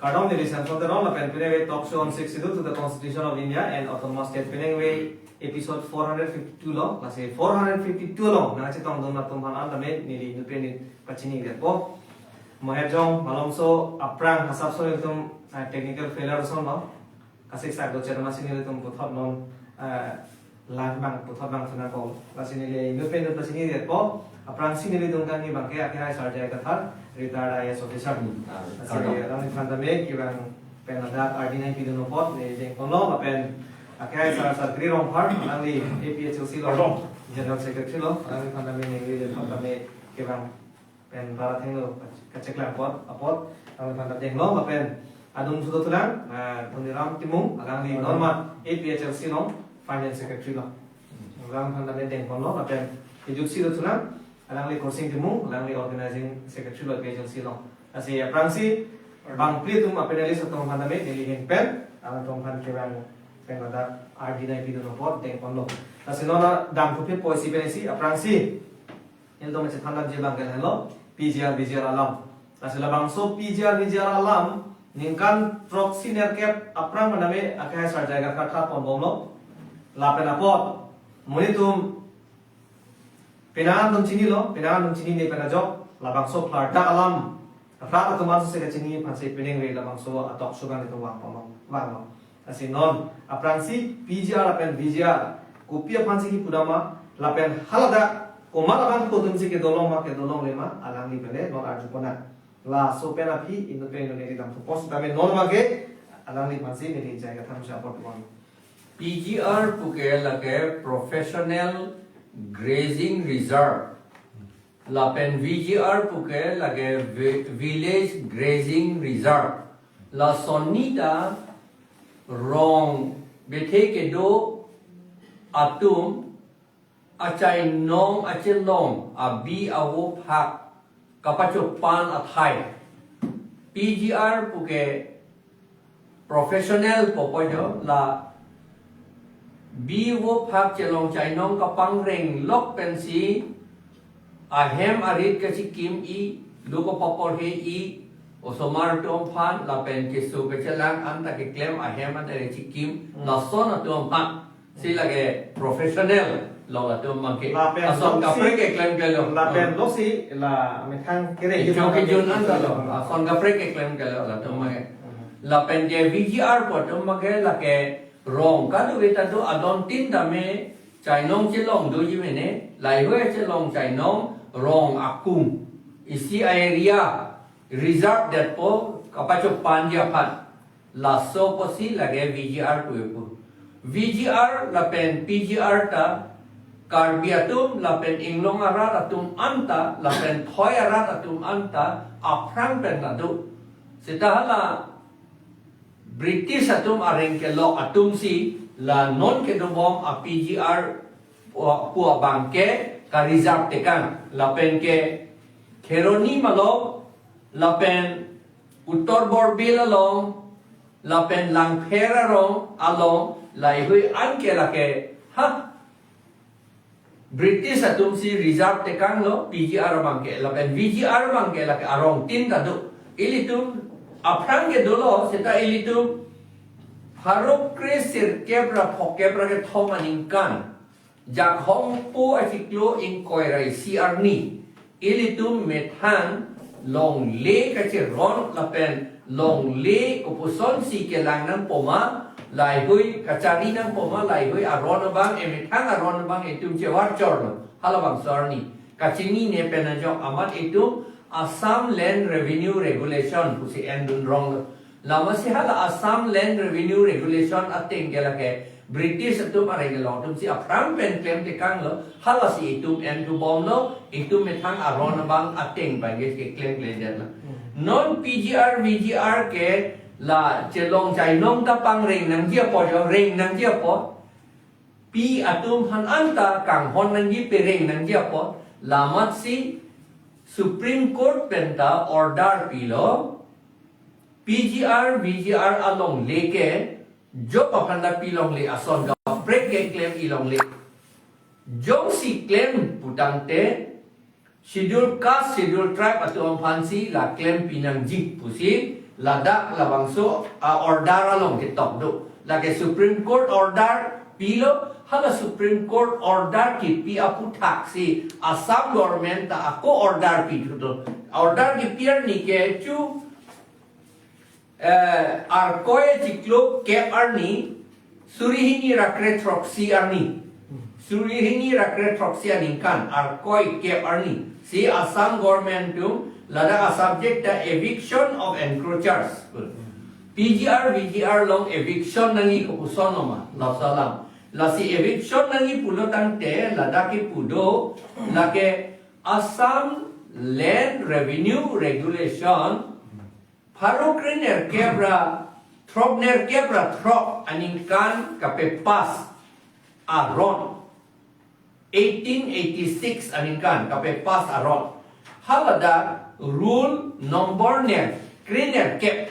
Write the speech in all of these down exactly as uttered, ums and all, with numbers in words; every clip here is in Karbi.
Kardom, neli Samson Teron, lapen pini ave talk show on Sixth Schedule to the Constitution of India and Autonomous State, pini ave episode four hundred fifty-two lo, lasi four hundred fifty-two lo nangchetongdun atum aphan an tame neli inut pen inut pachini detpo. Moher jong malomso aphrang asapso itum, ah, technical failure ason lo. Kasik sak do cherma si nelitum puthot non, ah, lang bang puthot bang sana ko. Lasi neli inut pen inut pachini detpo. Aphrangsi neli dungkan ni bangke akhai Sar J I Kathar, retired I A S officer. Hmm, ah, Lasi kardom. Alangliphan tame kevang pen ladak R D nine pidun apot neli dengponlo, lapen akhai Sar Sarkri Rongphar, alangli A P H L C lo, Kardom. General Secretary lo, alangliphan tame neli dengpon tame kevang pen rat athengno kacheklang apot, apot, alangliphan ta denglo, lapen adung sudo tulang, ah, Dhoniram Timung, alangli Kardom. Normal A P H L C lo, Finance Secretary lo. Alangliphan tame dengponlo, lapen kejutsi do tulang, alangli Khorsing Timung, alangli Organizing Secretary lo A P H L C lo. Lasi aphrangsi bang phli atum a-panelist atum aphan tame neli ahin pen, alangtum aphan kevang pen ladak R D nine pidun apot dengponlo. Lasi non damthuphe poisi pensi aphrangsi nelitum chethan damji bangke lahelo, P G R, V G R alam. Lasi labangso P G R, V G R alam ningkan throksi nerkep aphrang maname akhai Sar J I Kathar thaponbomlo. Lapen apot, monit atum penang atum chinilo, penang atum chinine pen ajok, labangso phardak alam rat atum ansi kachini aphansi pining ave labangso a-talk show abang itum vangponlo, vanglo. Lasi non aphrangsi P G R lapen V G R kopi aphansi kipu dam ma, lapen haladak komat abang ko atumsi kedolong ma kedolongle ma, alangli pen non arjupon nang. Laso pen aphi inut pen inut neli damthupo setame non bangke alangliphansi neli J I Kathar si apor pon. P G R puke lake Professional Grazing Reserve. Lapen V G R puke lake Vi-, Village Grazing Reserve. Lason ni ta rong bethe kedo atum achainong achelong abi avo phak kapachopan athai. P G R puke professional pupo jo, la abi avo phak chelong chainong kapangreng lok pensi ahem arit kachikim-i, lo kapapor he-i, osomar atum aphan, lapen keso kachelang anta keklem ahem anta kachikim, Hmm. lason atum aphan. Si lake professional lo latum abangke. Lapen Ason loksi, kaprek keklem klelo. lapen Hmm. loksi la methang kere Kejun kejun anta lo. Ason kaprek keklem klelo latum abangke. Hmm. Lapen ke V G R pu atum abangke lake rong kadokave ta do, adon tin tame chainong chelong doji mene, laheihui chelong chainong rong akung. Isi area reserve detpo kapachopanji aphan. Laso pusi lake V G R pu pu. V G R lapen P G R ta Karbi atum lapen inglong arat atum anta lapen thoi arat atum anta aphrang pen ta do. Seta hala British atum areng kelok atumsi la non kedobom a-P G R pu, pu abangke ka-reserve tekang, lapen ke Kheroni malom, lapen Uttar Borbil along, lapen Langpher arong along, laheihui anke lake, ha, British atumsi reserve tekanglo, P G R abangke, lapen V G R abangke lake arong tin ta do. Ilitum aphrang ke dolo, seta ilitum pharo kre sirkep ra phokep ra kethom aningkan Jakhong po achiklo ingkoi ra isi arni, ilitum methang longle kacheron lapen longle kopuson si kelang nangpo ma, laheihui kachari nangpo ma, laheihui aron abang, emethang aron abang itum chevar chorlo. Halabangso arni kachinine pen ajok amat itum Assam Land Revenue Regulation pusi endun ronglo. Lasi hala Assam Land Revenue Regulation ateng ke lake British atum areng kelok atumsi aphrang pen klem tekanglo, halasi itum enthubomlo, itum methang aron abang ateng abangke keklem klemdetlo. Hmm. Non P G R, V G R ke la chelong chainong ta pangreng nangji apot jo, reng nangji apot. Pi atum aphan anta kanghon nangji, pereng nangji apot, lamatsi Supreme Court pen ta order pilo, P G R, V G R alongle ke job aphan ta pi longle, ason kaprek keklem-i longle. Jongsi klem putangte, Schedule Caste, Schedule Tribe atum aphansi la klem pinangji pusi Ladak labangso a-order along ketok do. Lake Supreme Court order pilo, hala Supreme Court order kipi aputhaksi Assam government ta ako order pithulo. Order kipi arni ke chu, eh, Arkoi chiklo kep arni, suri hini ra kre throksi arni. Suri hini ra kre throksi aningkan, Arkoi kep arni. Si Assam government atum ladak a-subject ta eviction of encroachers. P G R, V G R along eviction nangji kopuson ma, laso alam. Lasi eviction nangji pulo tangte, ladak kipu do, lake Assam Land Revenue Regulation, pharo krenerkep ra throk nerkep ra throk aningkan kapepass aron, eighteen eighty-six aningkan kapepass aron, haladak rule number ner, krenerkep,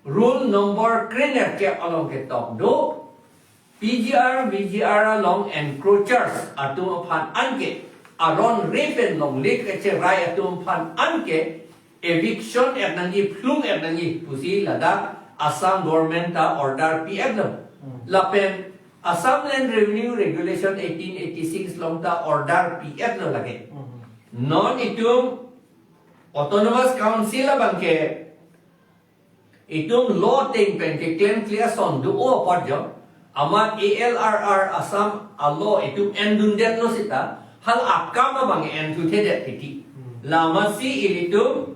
rule number krenerkep along ketok do, P G R, V G R along encroachers atum aphan anke, aron re pen longle kacherai atum aphan anke, eviction et nangji, phlung et nangji pusi ladak Assam government ta order pi-etlo. Hmm. Lapen Assam Land Revenue Regulation eighteen eighty-six along ta order pi-etlo lake. Hmm. Non itum Autonomous Council abangke itum law ateng pen keklemkle ason do-o apot jo, amat A L R R Assam a-law itum endundetlo seta, hala akam abang enthuthedet titi. Hmm. Lamasi ilitum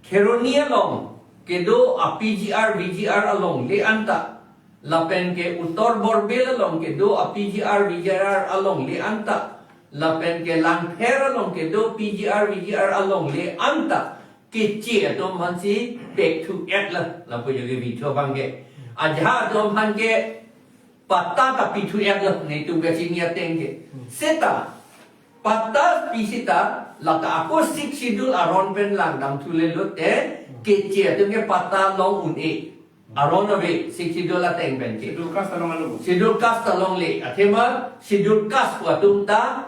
Kheroni along kedo a-P G R V G R alongle anta, lapen ke Uttar Borbil along kedo a-P G R V G R alongle anta, lapen ke Langpher along kedo P G R V G R alongle anta, keche atum aphansi pekthu-etlo, lapu jo kevithu abangke. Ajahak atum aphan ke patta ta pithu-etlo, netum kachini ateng ke. Seta patta pi seta, lata ako Sixth Schedule aron pen langdamthu lelo te, keche atum ke patta long un-e. Aron ave, Sixth Schedule ateng pen ke. Schedule caste along alo. Schedule caste alongle, athema Schedule caste pu atum ta,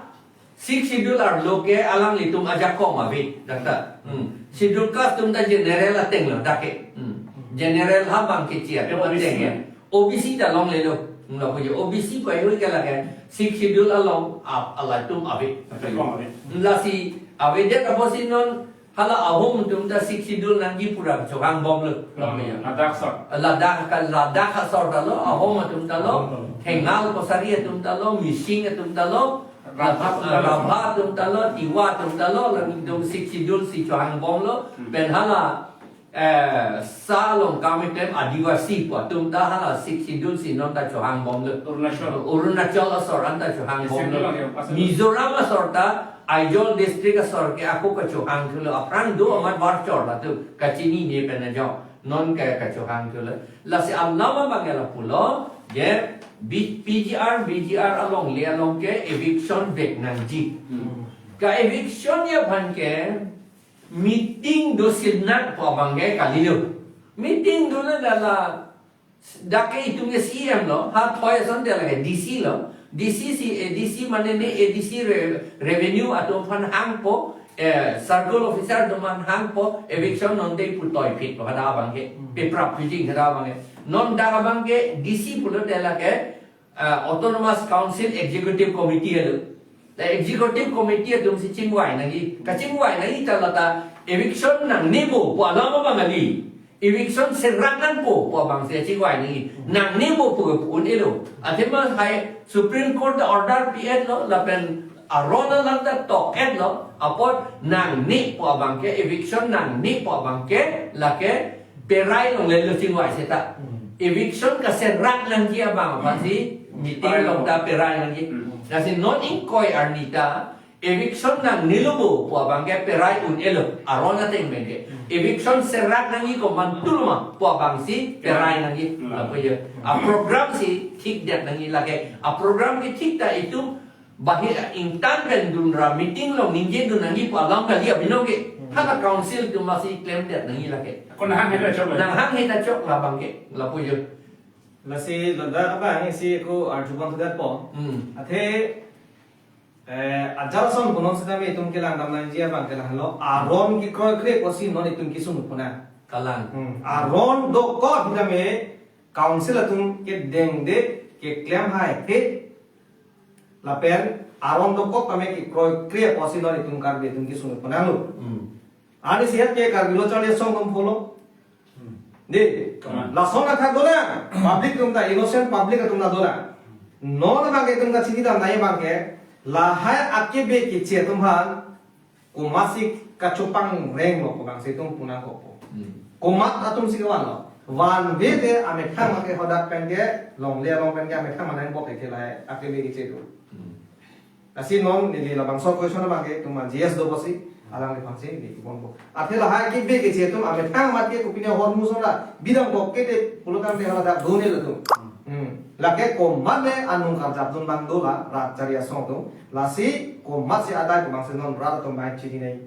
Sixth Schedule arlo ke alanglitum ajakong ave, dakta. Hmm. Schedule caste atum ta general atenglo, dak ke. Hmm. General ha abang keche atum O B C ateng ya. O B C ta longlelo. Hmm, lapu jo O B C pu ahoi ke lake Sixth Schedule along ap-, alaitum ave. Ajakong ave. Hmm, lasi avedet apotsi non hala Ahom atum ta Sixth Schedule nangji pura chohangbomlo. Hmm, ladak asor. Ladak ka, ladak asor ta lo, Ahom atum ta lo, Ahom ta lo. Thengal Kachari atum ta lo, Mising atum ta lo, Rabha atum ta lo. Rabha atum ta lo, Tiwa atum ta lo, latum Sixth Schedule si chohangbomlo. Hmm. Pen hala, eh, sa along kam item Adivasi pu atum ta hala Sixth Schedule si non ta chohangbomlo. Arunachal. Arunachal asor anta chohangbomlo. Assembly lang ya, asor. Mizoram asor ta Aizawl district asor ke ako kachohangthulo, aphrang do amat varchor latum kachinine pen ajo, non ke kachohangthulo. Lasi alam abang ke lapulo, je B-, P G R, V G R alongle along ke eviction vek nangji. Hmm. Ka-eviction aphan ke meeting do sinang pu abang ke kalilo. Meeting dole hala dak ke itum ke C E M lo, ha thoi ason de lake D C lo. D C si, A D C mane ne A D C re-, revenue atum aphan hangpo, eh, circle officer atum aphan hangpo, eviction non de pu toiphit po hadak abang ke, Hmm. peprap pijing hadak abang ke. Non dak abang ke D C pulo de lake, eh, Autonomous Council Executive Committee alo. La Executive Committee atum si chingvai nangji. Kachingvai nangji ta lata eviction nangne bo pu alam abang kali. Eviction serrak nangpo pu abang si chingvai nangji. Nangne bo pu pu un-elo. Athema hai Supreme Court order pi-etlo, lapen aron alam ta tok-etlo. Apot nangne pu abang ke, eviction nangne pu abang ke, lake perai longlelo chingvai seta. Hmm. Eviction kaserrak nangji abang aphansi meeting along ta perai nangji. Hmm. Lasi non ingkoi arni ta eviction nangnelo bo pu abang ke perai un-elo, aron ateng pen ke. Hmm. Eviction serrak nangji komantu ma pu abang si perai nangji. Hmm. Lapu jo. A-program si thikdet nangji lake. A-program kethik ta itum bahir ingtan pen dun ra meeting along ningjedun nangji pu alam kali abinong ke. Hmm. Hala council atum masi klemdet nangji lake. Ko nanghang heta chok la. Nanghang heta chok la abang ke, lapu jo. Lasi ladak abang si ako arjupon thudet po. Hmm. Athe Eh, ajat ason punon sitame itum kelang damnangji abang ke lahelo, aron kekroikre apotsi non itum kesung puna. Kalang. Hmm. Aron dokok sitame council atum kedengde keklem haithe. Lapen aron dokok tame kekroikre apotsi non itum Karbi atum kesung punanglo. Hmm. Ani sihat ke Karbi Lo Charli Asong atum follow. Hmm. Dei. Kaman. Lason athak dolang. Public atum ta, innocent public atum ta dolang. Non abang ke itum kachini damnai abang ke, lahai akebe keche atum aphan komatsi kachopangrenglo pu abangsi itum punangkokpo. Hmm. Komat atumsi kevanlo. Vanve te amethang make hadak pen ke, longle along pen ke amethang manang bok ke lahai akebe keche atum. Hmm. Lasi non neli labangso question abang ke itum G S do apotsi, alangliphansi neli kebonpo. Athe lahai akebe keche atum amethang amat ke kopine ahormu sora bidang bok ke te pulotangte hala dak done latum. Hmm. Lake komatne anung karjapdun abang dolang, rat Charli Asong atum. Lasi komatsi adai pu abangsi non rat atum abang chininei.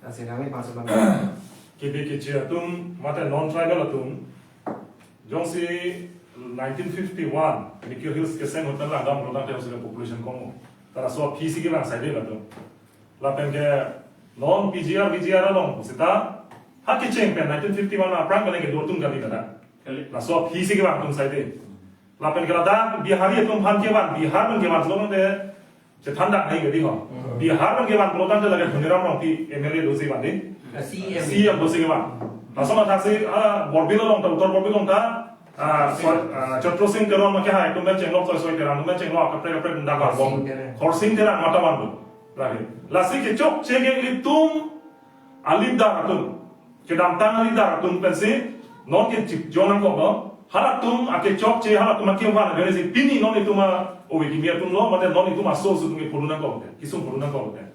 Lasi nangliphansi abang. Akebe keche atum, mate non-tribal atum. Jongsi nineteen fifty-one, Mikir Hills keseng ahut pen langdam pulotangte jongsi population kong. Ta laso aphisi kevang saide latum. Lapen ke non P G R, V G R along seta, ha kecheng pen nineteen fifty-one aphrang pen kedo atum kali kada. Kali. Laso aphisi kevang atum saide. Lapen ke ladak Bihari atum aphan kevan, Bihar pen kevan, so te chethan dak nai gadi ho. Hmm. Bihar pen kevan pulotangte lake Dhoniram Rongpi M L A dosi van dei. Ah, C E M. C E M dosi kevan. Laso mathaksi, ah, Borbil along ta, Uttor Borbil along ta, ah, Soi-, ah, Chatra Singh Teron make hai, atum pen chenglok Soi Soi Terang, atum pen chenglok kaprek kaprek dak Khorsing bom. Terang. Khorsing Terang mata van do. Lake. Lasi kechokche ke ilitum a-leader atum, kedamtang a-leader atum pensi non ke chipjon nangkok lo. Halatum akechokche, halatum akevan ajoine si pini non itum a-ove kimi atum lo, mate non itum aso aso atum ke pulu nangkok te, kesung pulu nangkok te.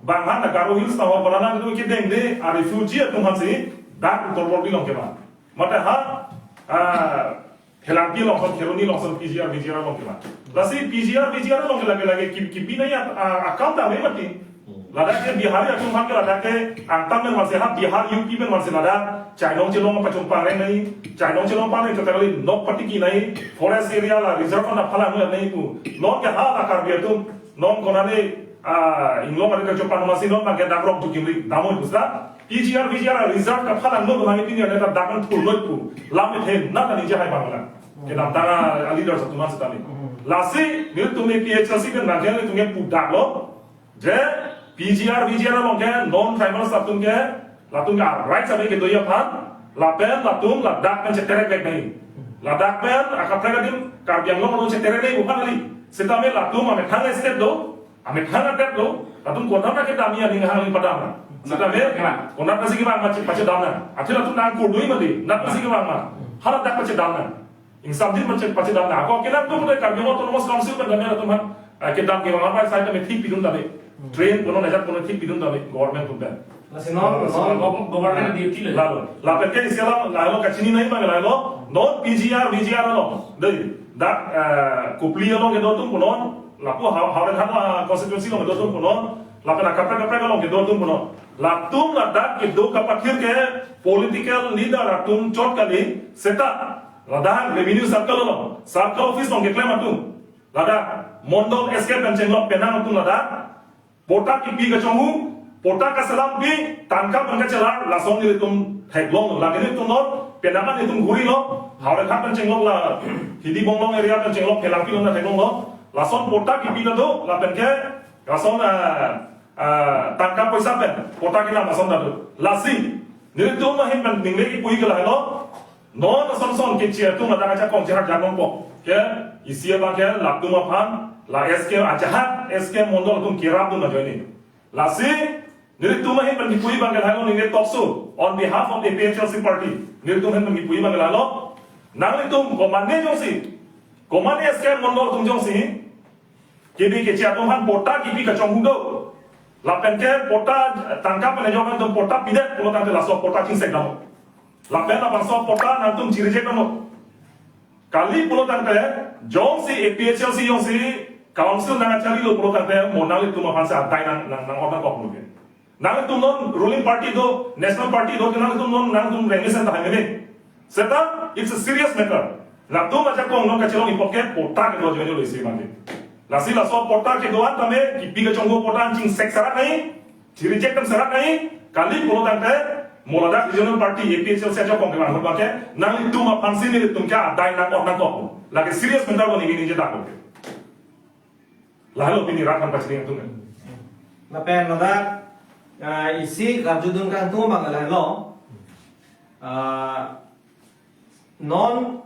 Bang han na Garo Hills ta ho, Karnataka atum kedengde a-refugee atum aphansi dak Uttor Borbil along kevan. Mate ha, ah, Phelangpi along, Kheroni along, P G R, V G R along kevan. Lasi P G R, V G R along ke lake lake ki, kipi nai a, a, akam ta me mati. Hmm. Ladak ke Bihari atum aphan ke ladak ke angtan pen matsi ha Bihar U P pen matsi ladak chainong chelong pachung pangreng nai, chainong chelong pangreng chot kali nok patiki nai, forest area la reserve na phalang nai pu. Non ke ha la Karbi atum, non konane, ah, inglong ari kachopan masi non bang ke dak rok tu kimri, damoi pusra. P G R, V G R reserve kaphalang no nang ipini ada dak kan thul noi pu. Lam ithe na nang ija hai bang lang. Kedamtang a-leader atum aphan sitame. Hmm. Lasi, nelitum A P H L C pen nang ke nelitum ke pudak lo. Je, P G R, V G R along ke non-tribal atum ke, latum ke rights ave kedoji aphan, lapen latum ladak pen cheterek vek nai. Ladak pen akaprek adim Karbi Anglong along cheterek nai pu aphan kali. Sitame latum amethang state do, amethang adet do, latum konat kedam aning hang padam na. Sitame, konat si kevang ma pachedam na. Athe latum nang kurdui mati, nat si kevang ma. Haladak pachedam na. Ingsam din pache, pachedam na. Ako kenangsot tu Karbi Anglong Autonomous Council pen damji atum aphan, eh, kedam kevang apa sai tame thik pidun tame. Train kono najak kono thik pidun tame government atum pen. Lasi non, non, non, government duty le. Lalo. Lapen ke isi alam, lalo kachini nai bang lalo. Non P G R, V G R along. Dei, dak, eh, Kopili along kedo atum punon. Lapu ha, Howraghat constituency along kedo atum punon. Lapen akaprek kaprek along kedo atum punon. Latum ladak kedo kapathir ke political leader atum chot kali seta. Ladak revenue circle along, circle office along keklem atum. Ladak mondol S K pen chenglok penang atum ladak. Patta kipi kachonghu, patta kaselam pi, tangka pen kachelar, lason nelitum theklong, lake nelitum lo, penang nelitum ghuri lo, Howraghat pen chenglok la, Hidi Bonglong area pen chenglok, Phelangpi along ta theklong lo, lason patta kipi ta do, lapen ke, lason, ah, ah, tangka poisa pen, patta kelang lason ta do. Lasi, nelitum ahin pen ningle kipu ke lahelo, non ason son keche atum ladak ajakong chehar janong po. Ke isi abang ke latum aphan la S K ajahat S K mondol atum kerap dun ajoine. Lasi nelitum ahin pen kipu abang ke lahelo, ningle talk show on behalf of the A P H L C party. Nelitum ahin pen kipu abang ke lahelo. Nanglitum komane jongsi, komane S K mondol atum jongsi kebe keche atum aphan patta kipi kachonghu do. Lapen ke patta tangka pen ajok atum patta pidet pulo tangte laso patta chingsek dam. Lapen labangso patta nangtum chireject dam. Kali pulo tangte jongsi A P H L C jongsi council nangcharilo pulo tangte mo nanglitum aphan si adai nang, nang, nang-ot nangkok pulo ke. Nangtum non ruling party do, national party do, nangtum non, nangtum rengesen tahai mene. Seta, it's a serious matter. Latum ajakong non kachelong ipot ke patta kedo ajoine lo isi mati. Lasi laso patta kedo-an tame, kipi kachonghu patta chingsek sarat nangji, chi-reject dam sarat nangji, kali pulo tangte, mo ladak regional party A P H L C ajakong kelang abangke, nanglitum aphansi nelitum ke adai nangkok nangkok. Lake serious matter lo neli ningje dak ke. Lahelo pini rat aphan pachini atum. Lapen ladak, ah, isi karjudun kangtung abang lahelo. Ah, non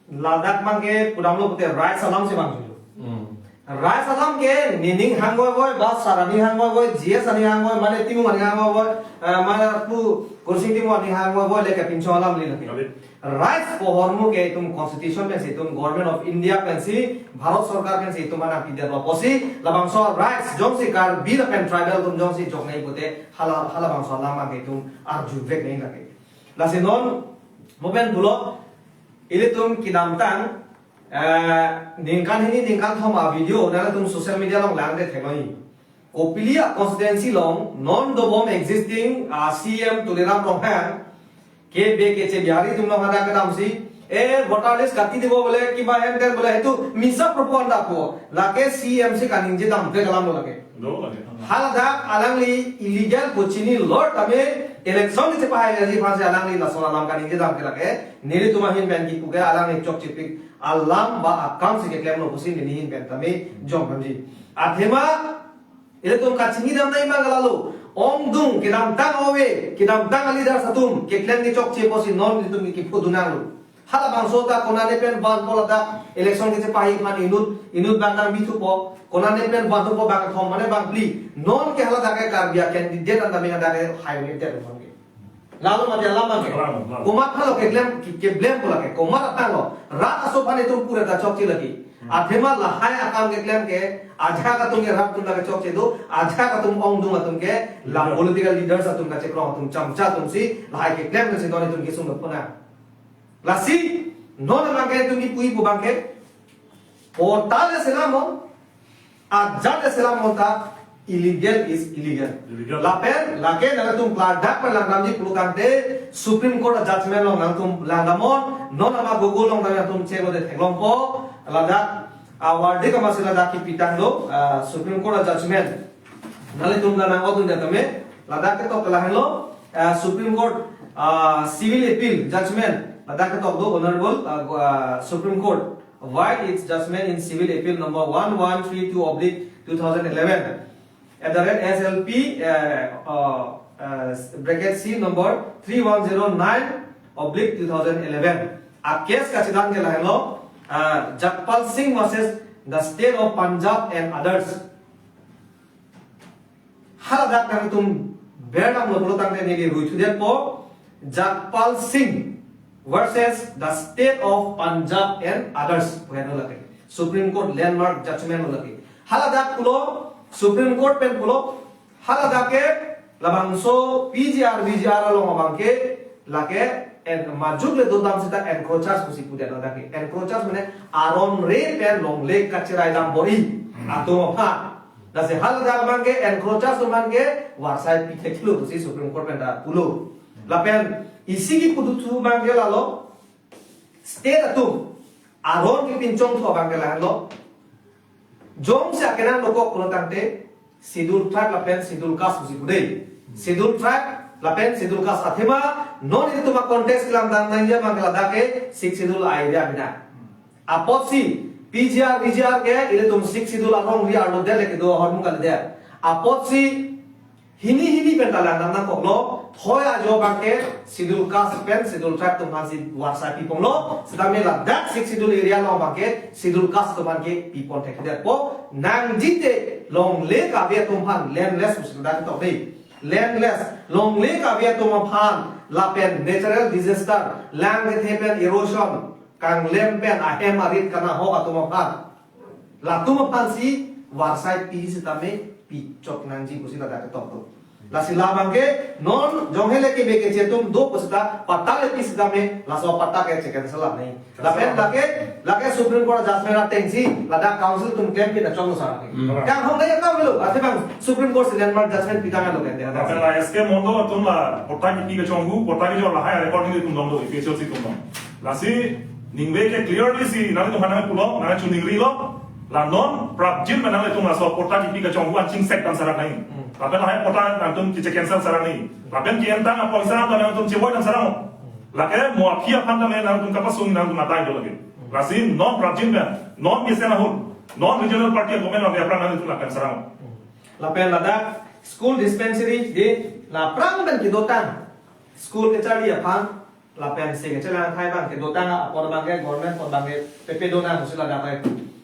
ladak abangke pudamlo pute rights alam si vangjulo. Hmm. Rights alam ke nening hangvoivoi, ba sar aning hangvoivoi, G S aning hangvoi, mane Timung aning hangvoivoi, eh, mane pu Khorsing Timung aning hangvoivoi, lake pinchong alam le lake. Kali. Rights pu ahormu ke itum constitution pensi, itum Government of India pensi, Bharat Sorkar pensi itum aphan nangpidetlo pusi, labangso rights jongsi Karbi lapen tribal atum jongsi joknei pute hala, halabangso alam abangke itum arjuvek nangji lake. Lasi non, mo pen pulo, ilitum kedamtang, eh, ningkan hini ningkan thom a-video nanglitum social media along langdet theklongji. Kopili a-constituency along non dobom existing a-C M Tuliram Ronghang, ke be ke che Bihari atum along hadak kedamsi, eh, voter list kati dibo bole, kiba hen ten bole, itu misa propaganda pu. Lake C M si kaningje damvek alam lo lake. Do lake. Haladak alangli illegal pu chinilo tame election kechepahai aji aphansi alangli lason alam kaningje dam ke lake. Nelitum ahin pen kipu ke alangli chokchepik alam ba akam si keklemlo pusi neli ahin pen tame jong damji. Athema ilitum kachini dam nangji abang ke lalo. Ongdung kedamtang ove, kedamtang a-leaders atum keklem kechokche pusi non ilitum ke kipu dunanglo. Halabangso ta konane pen vanpo ladak election kechepahai aphan inut, inut abang nang bithupo, konane pen vanthupo bangkethom mane bangphli. Non ke haladak ke Karbi a-candidate an tame hadak ke high rated non ke. Lalo mati alam abangke. Lalo, lalo. Komat aphanlo keklem, ke, keblem pu lake. Komat aphanlo. Rat aso aphan itum pura ta chokche lagi. Hmm. Athema lahai akam keklem ke, ajahak atum ke rat atum lake chokche do, ajahak atum ongdung atum ke, la leader. Political leaders atum kachekrong atum chamcha atum si, lahai keklem ke si non itum kesung ke puna. Lasi, non abangke itum kipuji pu abangke, portal le selam mo, ajat le selam mo ta, illegal is illegal. Illegal. Lapen, lake nangtum klardak pen langdamji pulo tangte, Supreme Court a-judgment along nangtum langdamnon, non ama Google along nangtum check lo de theklongpo, ladak, a-verdict ama si ladak kipitang do, ah, Supreme Court a-judgment. Nanglitum la nang-ot dunde tame, ladak ketok ke lahenlo, ah, Supreme Court, ah, Civil Appeal Judgment, ladak ketok do Honorable, ah, go-, ah, Supreme Court, while its judgment in Civil Appeal number one one three two oblique two thousand eleven, at the rate S L P, ah, ah, ah, bracket C number three one zero nine oblique two thousand eleven. A-case kachedan ke lahenlo, ah, Jagpal Singh versus the State of Punjab and others. Haladak nangtum berdamlo pulo tangte neli ruithudetpo, Jagpal Singh versus the State of Punjab and others pu henlo lake. Supreme Court landmark judgment lo lake. Haladak pulo, Supreme Court pen pulo, haladak ke labangso P G R, V G R along abangke lake en-, majok le dodam seta encroachers pusi pudet ladak ke. Encroachers mane aron re pen longle kacherai dam bor-i atum aphan. Lasi haladak abangke encroachers atum aphan ke varsai pi theklo pusi Supreme Court pen ta pulo. Lapen isi kipu dothu abangke lalo, state atum aron kepinchong thu abangke lahenlo. Jongsi akenan dokok pulo tangte, Schedule Tribe lapen Schedule Caste pusi pu dei. Schedule Tribe lapen Schedule Caste athema, non ilitum a-contest kelang dam nangji abangke ladak ke Sixth Schedule a-area bina. Apotsi, P G R, V G R ke ilitum Sixth Schedule alongri arlo det le kedo ahormu kalidet. Apotsi, hini hini pen ta langdam nangkoklo, thoi ajo abangke Schedule Caste pen Schedule Tribe atum aphansi varsai piponlo, setame ladak Sixth Schedule area along abangke Schedule Caste atum aphan ke pipon thekdetpo, nangjite longle kave atum aphan landless pusi ladak ketok dei. Landless, longle kave atum aphan, lapen natural disaster, lang kethe pen erosion, kanglem pen ahem arit kanahok atum aphan. Latum aphansi varsai pi setame pichok nangji pusi ladak ketok do. Lasi labangke non jonghe le kebe keche atum do pu seta patta le pi setame laso patta ke che-cancel nangji. Lapen lake, lake Supreme Court judgment atengsi ladak council atum klem pi ta chong sa. Hmm. Kanghong le ya kang lo, ate bang Supreme Court si landmark judgment pitang lo kan dia. Lapen la S K Mondol atum la patta kipi kachonghu, patta kejor lahai recording atum dong do, A P H L C atum dong. Lasi ningve ke clearly si nangtum aphan nangpulo, nangchuningrilo. La non prapjin pen nanglitum laso patta kipi kachonghu an chingsek dam sarang nai. Hmm. Lapen lahai patta nangtum kiche cancel sarang nai. Lapen ki-entang apoisa ta nangtum chevoi dam sarang. Hmm. Lake mo aphi aphan tame nangtum kapasung nangtum atai do lake. Hmm. Lasi non prapjin pen, non mesen ahut, non regional party government lake aphrang nangtum lapen sarang. Hmm. Lapen ladak school dispensary di la aphrang pen kedotang. School kacharli aphan lapen sing chelang athai abang kedotang apor abang ke government apor abang ke pepe donang musi ladak pai.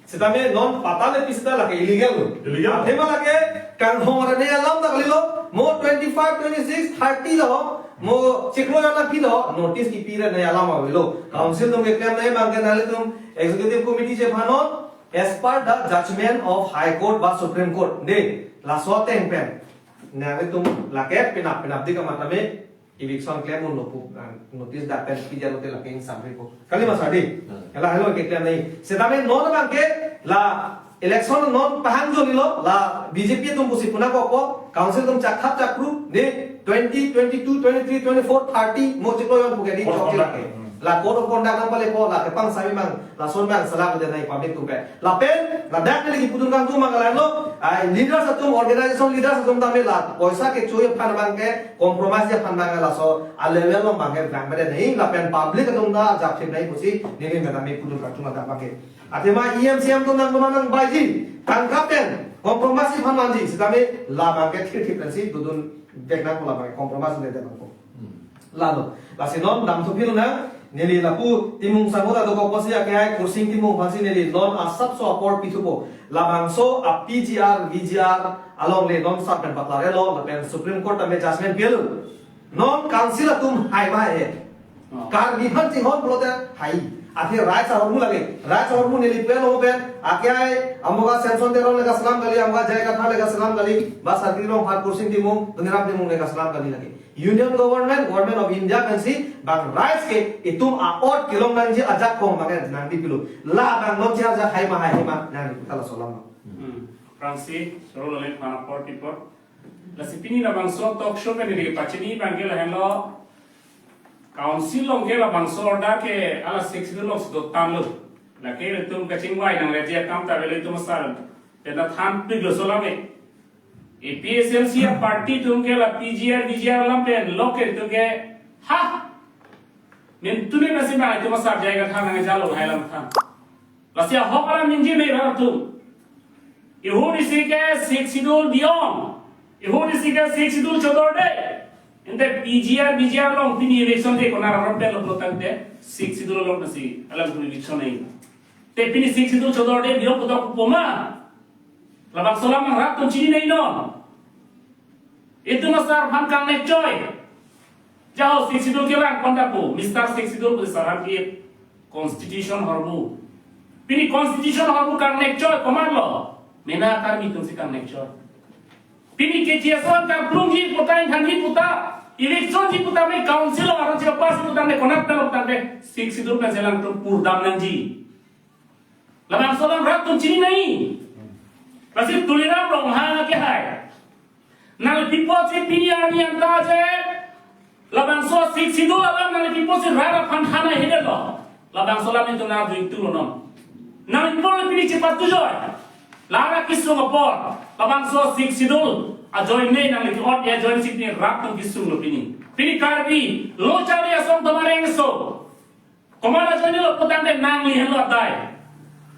Sitame non patta le pi seta lake illegal lo. Illegal. Athema lake kanghong ra ne alam ta kalilo. Mo twenty-five, twenty-six, thirty lo. Mo chiklo jana pi lo. Notice kipi ra ne alam avelo. Council atum keklem nai abang ke nanglitum executive committee chephanon as per the judgment of High Court ba Supreme Court. De, laso ateng pen nanglitum lake penap penap di kamatame eviction klem unlo pu, ah, notice dak pen P D R O te lake ingsamri pu. Kali ma sadi. Hmm. Hala helo keklem nai. Sitame non abang ke la election non pahang jolilo la B J P atum pusi puna koko council atum chakthap chakru ni twenty, twenty-two, twenty-three, twenty-four, thirty mo chiklo jon pu ke di. Code of chokche conduct. Lake. Hmm. La code of conduct nangpalepo, la kepang sami mang, lason mang salak de nai public atum pen. Lapen, ladak neli kipudun kangtung mang kalai lo, ai, leaders atum, organization leaders atum tame la poisa kechui aphan abang ke, compromise aphan abang ke laso, a level along abang ke bang bede nai, lapen public atum ta japthip nai pusi, neli metame pudun kangtung ladak abang ke. Athema E M C M atum nang teman nang baiji, tangka pen, compromise aphan manji, sitame la abang ke thir thir pensi, dodun vek nangpo la abang ke, compromise le de abang ko. Hmm. Lalo, lasi non damthu pilnang, neli lapu Timung Sangho ta dokok pusi akehai Kursing Timung aphansi neli non asapso apor pithupo. Labangso a P G R, V G R along le non sat pen paklar elo, lapen Supreme Court tame judgment pilo. Non council atum hai ma he. Oh. Karbi aphan chinghon pulote hai. Athe rights ahormu lake. Rights ahormu neli pen lo pen. Akehai amoga Samson Teron le kaselam kali, amoga J I Kathar le kaselam kali. Ba Sarkiri Rongphar, Kursing Timung, Dhoniram Timung le kaselam kali lake. Union government, government of India pensi bang rights ke itum a-ot kelong nangji ajakong abang ke nangpi pilo. La abang non chihar jak hai ma hai ma nangpi ta laso alam. Hmm. Aphrangsi, soro lalen aphan apor tipor. Lasi pini labangso talk show pen neli pachini abang ke lahenlo. Council along ke labangso order ke hala Sixth Schedule alongsi dotanglo. Lake itum kachingvai nangleji akam ta avelo itum asar. Pen ta thanpiklo laso alam ke. A P H L C a-party atum ke la P G R, V G R alam pen lo ke itum ke, ha! Min tuni nasi ma itum asar J I Kathar nangkejalo hai alam than. Lasi ahok alam ningje me ra atum. Ihur isi ke Sixth Schedule diong. Ihur isi ke Sixth Schedule chodorde. Ante P G R, V G R along pini eviction de konat aron pen lo tangte Sixth Schedule along nasi alam pini eviction nai. Te pini Sixth Schedule chodorde diong putok poma. Labangso alam rat atum chini nai non. Itum asar aphan kangnek choi. Jaho Sixth Schedule kelang konta pu, Mister Sixth Schedule pu sarang ke constitution ahormu. Pini constitution ahormu kangnek choi komatlo. Mena Karbi atumsi kangnek choi. Pini K T S O karplungji puta, inghanji puta, electionji puta, me council aron si pass puta, me konat pen lo puta, me Sixth Schedule pen selang atum purdam nangji. Labangso alam rat atum chini nai. Lasi Tuliram Ronghang akehai. Nangpipo si pini arni anta je. Labangso Sixth Schedule alam nangpipo si rat aphan thana hede lo. Labangso alam itum nangdui tulo non. Nangpipo le pini chepatu joi. Lara kisung apor. Labangso Sixth Schedule ajoine nangpi-ot ya ajoine si pini rat atum kisung lo pini. Pini Karbi lo chari asong tomar engso. Komat ajoine lo putangte nangli henlo adai.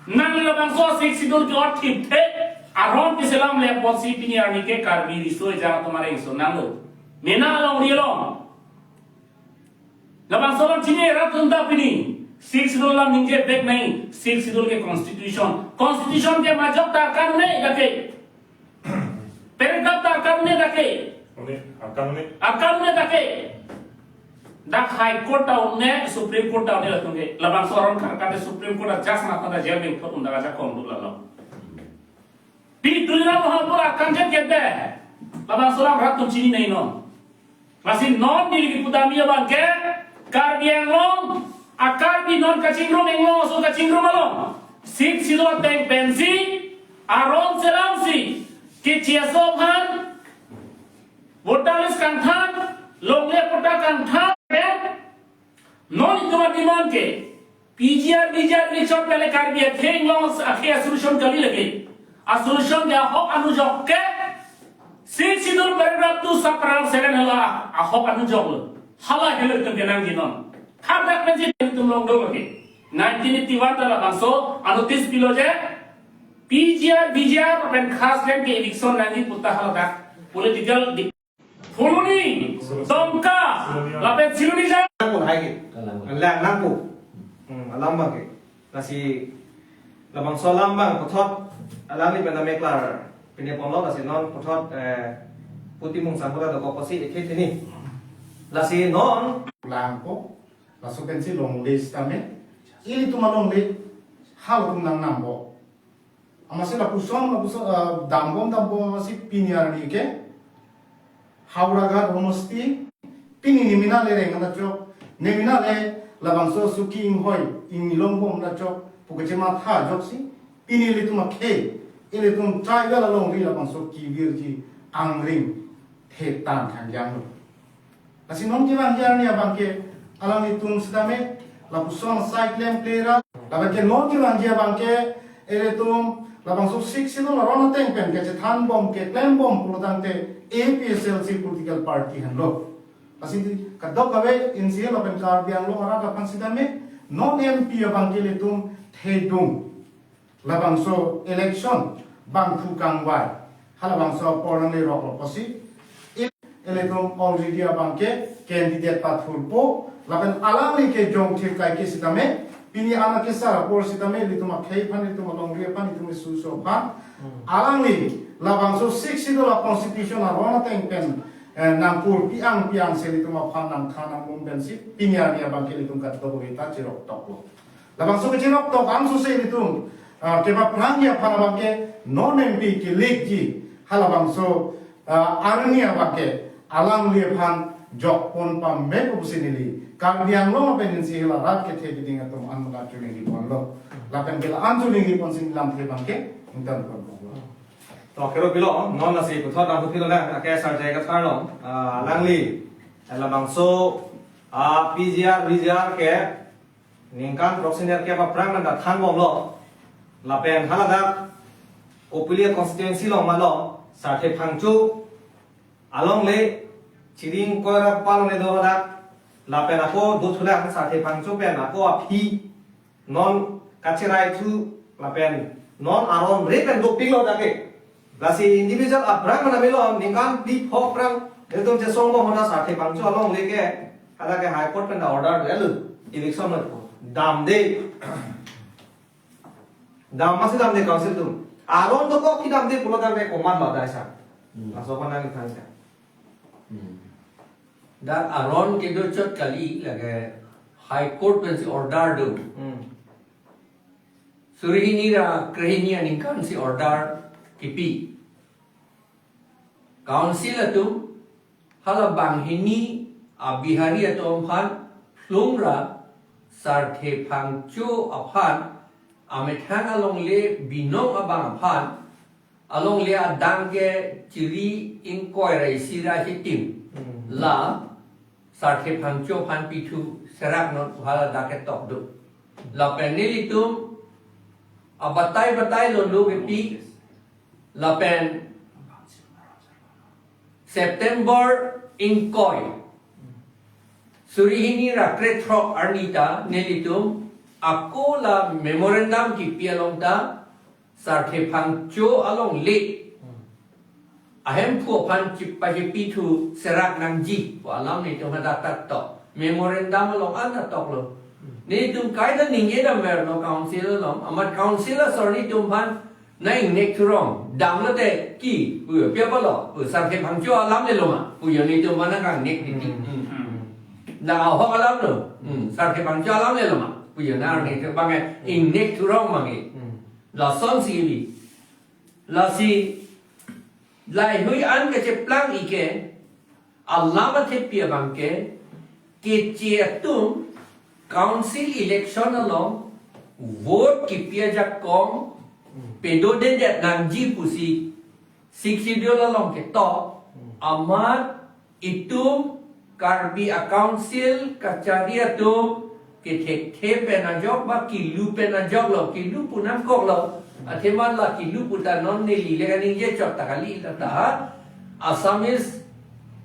Nangli labangso Sixth Schedule ke-ot thipthe aron keselam le apotsi pini arni ke Karbi riso ejang atum areng so nanglo. Mena alongri along. Labangso alam chini rat atum ta pini. Sixth Schedule alam ningje bek nai. Sixth Schedule ke constitution. Constitution ke majok ta kan ne lake. Paragraph ta kan ne lake. One, akan ne. Akan ne lake. Dak High Court ta un-e, Supreme Court ta un-e latum ke. Labangso aron karkate Supreme Court a judge mata da jail beng thot un dak ajakong dula lo. Pini Tuliram Ronghang apor akan jet ke de. Labangso alam rat atum chini nai non. Lasi non neli kipudamji abang ke, Karbi Anglong, a-Karbi non kachingrum Anglong aso kachingrum along. Sixth Schedule ateng pensi, aron selamsi, K T S O aphan, voter list kangthan, longle patta kangthan, non itum a-demand ke, P G R, V G R ni chot pele Karbi akhei long akhei a-solution kali lagi. A-solution ke ahok anujok ke Sixth Schedule paragraph two sub paragraph seven hala ahok anujok lo. Hala helo itum kenangji non. Thandak pensi itum long do lagi. Nineteen eighty-one ta labangso a-notice pilo je P G R, V G R pen khas pen ke eviction nangji pu ta haladak political di-, Phuloni, Dongka, lapen Siloni ja. Nangpo hai ke. Kalang. Lang nangpo. Hmm, alam abang ke. Lasi labangso alam abang puthot alangli pen name klar pine ponlo, lasi non puthot, eh, pu Timung sangkura dokok kosi ekhe tini. Lasi non langpo, laso pensi longle sitame, ilitum alongle, halatum nang nampo. Amatsi lapuson, lapuson, eh, dambom, dambom amatsi pini arni ke Howraghat homosti, pini nemena le reng anta chok, nemena le labangso Suki Inghoi inglongbom anta chok pu kachematha ajoksi, pini ilitum akhei, ilitum tribal alongri labangso kevirji angring the tan thangjang lo. Lasi non kevangji arni abang ke alanglitum sitame lapuson asai klemkle ra. Lapen ke non kevangji abang ke ilitum labangso Sixth Schedule aron ateng pen kachethanbom keklembom pulotangte A P H L C political party henlo. Lasi kadokave N C lapen Karbi Anglong arat aphan sitame non M P abang ke ilitum thedung. Labangso election bangphu kangvai, halabangso apor nanglerok lo pusi, il-, ilitum already abang ke candidate pathurpo, lapen alangli ke jongthir kaike sitame, pini ana kesar apor sitame, ilitum akhei aphan, ilitum alongri aphan, ilitum isuso aphan, Hmm. alangli labangso Sixth Schedule a-constitution aron ateng pen, eh, nangpur piang piang si ilitum aphan nangthan nangmum pensi, pini arni abang ke ilitum kadokave ta chirok toklo. Labangso kechirok tok angso si ilitum, ah, kepaphrangji aphan abang ke non M P kelekji, halabangso, ah, arni abang ke alangli aphan jokpon pame pusi neli Karbi Anglong lapen N C Hills arat kethe keding atum an maka choningri ponlo. Lapen ke la-an choningri ponsi lamthe abang ke ingtan ponlo. To, kero pilo, non lasi puthot nangpu pilo na, ake Sar J Kathar lo, ah, alangli, labangso, ah, P G R, V G R ke, ningkan throksi nerkep aphrang nangthanbomlo. Lapen haladak Kopili constituency along malo, Sarthe Phangcho alongle, Chiri Ingkoi ra palone do hadak. Lapen ako dothulang Sarthe Phangcho pen ako aphi non kacherai thu, lapen non aron re pen dopiklo dak ke. Lasi individual aphrang mana melo, ningkan phli pho aphrang, ilitum chesongbom hona Sarthe Phangcho alongle ke, hadak ke High Court pen ta order dolo, eviction lo, damde. Dam amatsi damde council atum. Aron dokok ke damde pulo dak ke komat lo dai sa. Hmm. Laso aphan nangthan sa. Hmm. Dak aron kedo chot kali, lake High Court pensi order do. Hmm. Suri hini ra krehini aningkan si order kipi. Council atum hala banghini a-Bihari atum aphan lhung ra Sarthe Phangcho aphan amethang alongle binong abang aphan alongle adang ke Chiri Ingkoi ra isi ra hitim. Hmm. La Sarthe Phangcho aphan pithu serak non hala dak ketok do. Lapen nelitum abatai batai lo lo kepi lapen September ingkoi suri hini ra krethrok arni ta nelitum ako la memorandum kipi along ta Sarthe Phangcho alongle ahemphu aphan chipahipi thu serak nangji pu alam nelitum hadak tok. Memorandum along an ta toklo. Nelitum kaita ningje damver lo council along. Amat council asor nelitum aphan nang ingnek thurong. Damlote ki, pu yo, pi apotlo, pu Sarthe Phangcho alam lelo ma, pu yo nelitum aphan nang kangnek titi. Hmm. Hmm. Hmm. Nang ahok alam lo. Hmm. Sarthe Phangcho alam lelo ma, pu yo nang nelitum abang ke ingnek thurong abang ke. Hmm. Lasonsi ili. Lasi, laheihui an kacheplang ike, alam athepi abang ke, keche atum council election along vote kipi ajakong pedodedet nangji pusi Sixth Schedule along ketok, amat itum Karbi a-council kachari atum Kethekthe pen ajok ba kilu pen ajok lo, kilu pu nangkok lo. Athema la kilu pu ta non neli le kaningje chot ta kali la ta. Assamese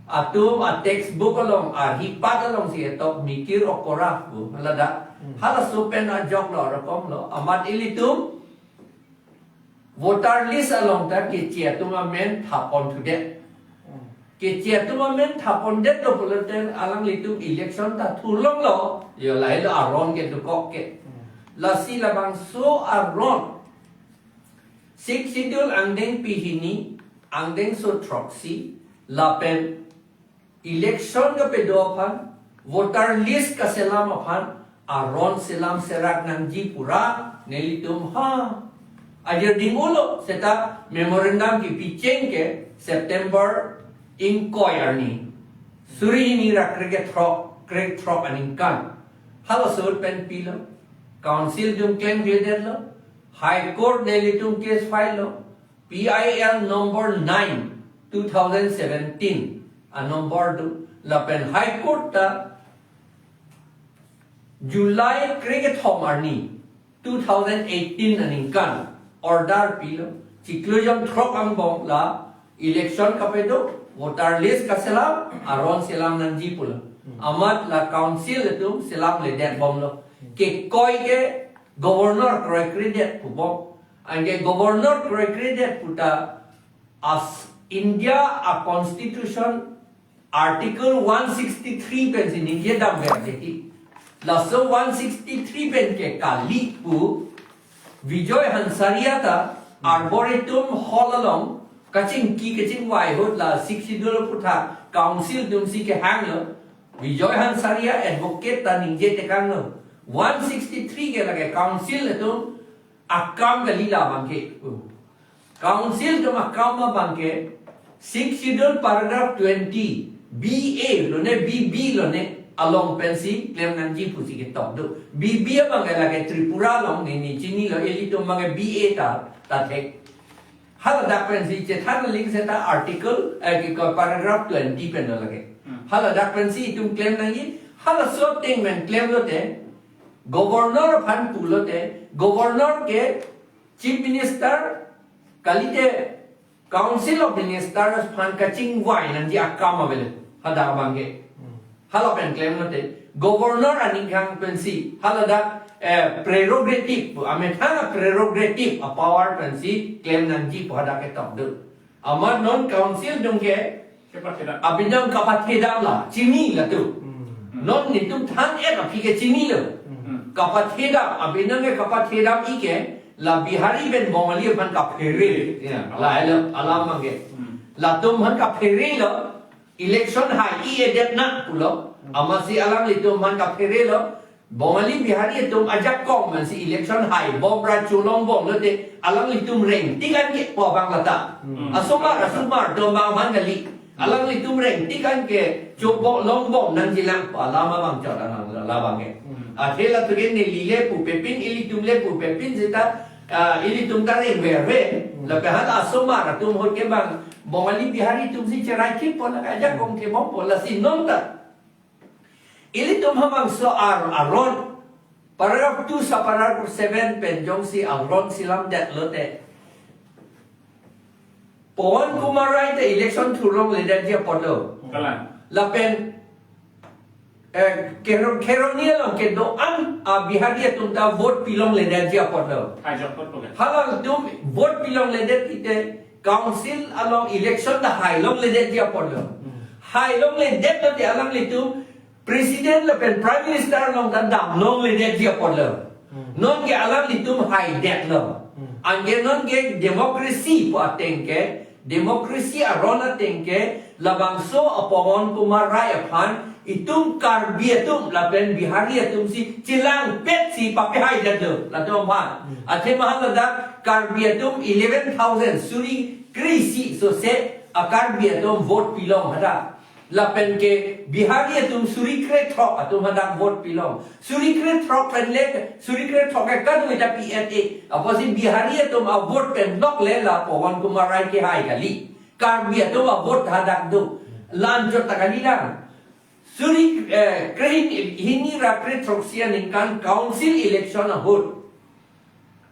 atum a textbook along, a hipat alongsi ketok mikir okora pu, ladak. Hmm. Halaso pen ajok lo, rokom lo. Amat ilitum voter list along ta keche atum amen thapon thudet. Hmm. Keche atum amen thapon detlo pulote alanglitum election ta thurlonglo. Yo, lahelo aron kedokok ke. Hmm. Lasi labangso aron Sixth Schedule angdengpi hini, angdengso throksi, lapen election kapado aphan, voter list kaselam aphan, aron selam serak nangji pura, nelitum ha. Ajir ding ulo, seta memorandum kipicheng ke September ingkoi arni. Suri hini ra krekethrok, krekethrok aningkan. Halaso pen pilo, council atum klemkledetlo, High Court nelitum case file lo, P I L number nine, two thousand seventeen, a number do, lapen High Court ta July krekethom arni, two thousand eighteen aningkan, order pilo, chiklo jonthrok angbong la election kapado, voter list kaselam, aron selam nangji pulo. Hmm. Amat la council atum selamledet bomlo. Hmm. Kekoi ke governor kroikredet pu bom. Anke governor kroikredet pu ta as India a constitution article one sixty-three pensi ningje damver deki. Laso one sixty-three pen ke kali pu Bijoy Hansaria ta Arboretum Hall along kachingki kachingvai ahut la Sixth Schedule aputhak council atumsi kehanglo. Bijoy Hansaria advocate ta ningje tekanglo. One sixty-three ke lake council atum akam kali labang ke. Council atum akam abang ke, Sixth Schedule paragraph twenty, B A lone, B B lone, along pensi klem nangji pusi ketok do. B B abang ke lake Tripura along, neli chinilo, ilitum abang ke B A ta, ta thek. Haladak pensi chethan ling seta article, eh, ke paragraph twenty pen lo lake. Hmm. Haladak pensi itum klem nangji, halaso ateng pen klemlote, governor aphan pulote, governor ke Chief Minister, kalite Council of Ministers aphan kachingvai nangji akam avelo, hadak abang ke. Hmm. Hala pen klemlote, governor aning kang pensi, haladak, eh, prerogative, amethang prerogative, a power pensi klem nangji pu hadak ketok do. Amat non council atum ke, Kapathedam. Abinong kapathedam la, chinilo tu. Hmm. Non netum than-et aphi ke chinilo. Hmm. Kapathedam, abinong ke kapathedam ike, la Bihari pen Bongali aphan kaphere. Ya, lahelo, alam abang ke. Hmm. Latum aphan kapherelo, election hai-edet nang pulo. Hmm. Amatsi alanglitum aphan kapherelo, Bongali Bihari atum ajakong mansi election hai bom ra cholong bomlote alanglitum rengtik an ke pu abang lata. Hmm. Asomar, asomar, dom abang man kali. Alanglitum rengtik an ke chobok long bom nangjilang pu alam abang chot alang labang ke. Hmm. Athe latum ke neli le pupepin, ilitum le pupepin seta, ah, ilitum ta rengverve. Hmm. Lapen hala asomar atum ahut ke bang Bongali Bihari atumsi cherai kippo, la ajakong kebompo, lasi non ta ilitum habangso ar-, aron, paragraph two sa paragraph seven pen jongsi aron selamdetlote, Pawan Kumar Rai ta election thurlongledetji apotlo. Kalang. Lapen, eh, Kero-, Kheroni along kedo-an a Bihari atum ta vote pilongledetji apotlo. Hai jokpot po ke. Halatum vote pilongledet ite, council along election ta hailongledetji apotlo. Hmm. Hailongledetlote alanglitum president lapen prime minister along ta damlongledetji apotlo. Hmm. Nonke alanglitum haidetlo. Hmm. Anke nonke democracy pu ateng ke, democracy aron ateng ke, labangso a Pawan Kumar Rai aphan itum Karbi atum lapen Bihari atumsi chelangpetsi papehaidetlo, latum aphan. Hmm. Athema haladak Karbi atum eleven thousand, suri kre-isi sose a Karbi atum vote pilong hadak. Lapen ke Bihari atum suri krethrok atum hadak vote pilong. Suri krethrok pen le, suri krethrok ke kadung ita P F A. Apotsi Bihari atum a vote pen lok le la Pawan Kumar Rai kehai kali. Karbi atum a vote hadak do. La-an chot ta kalilang. Suri, eh, krehini ra krethroksi aningkan council election ahut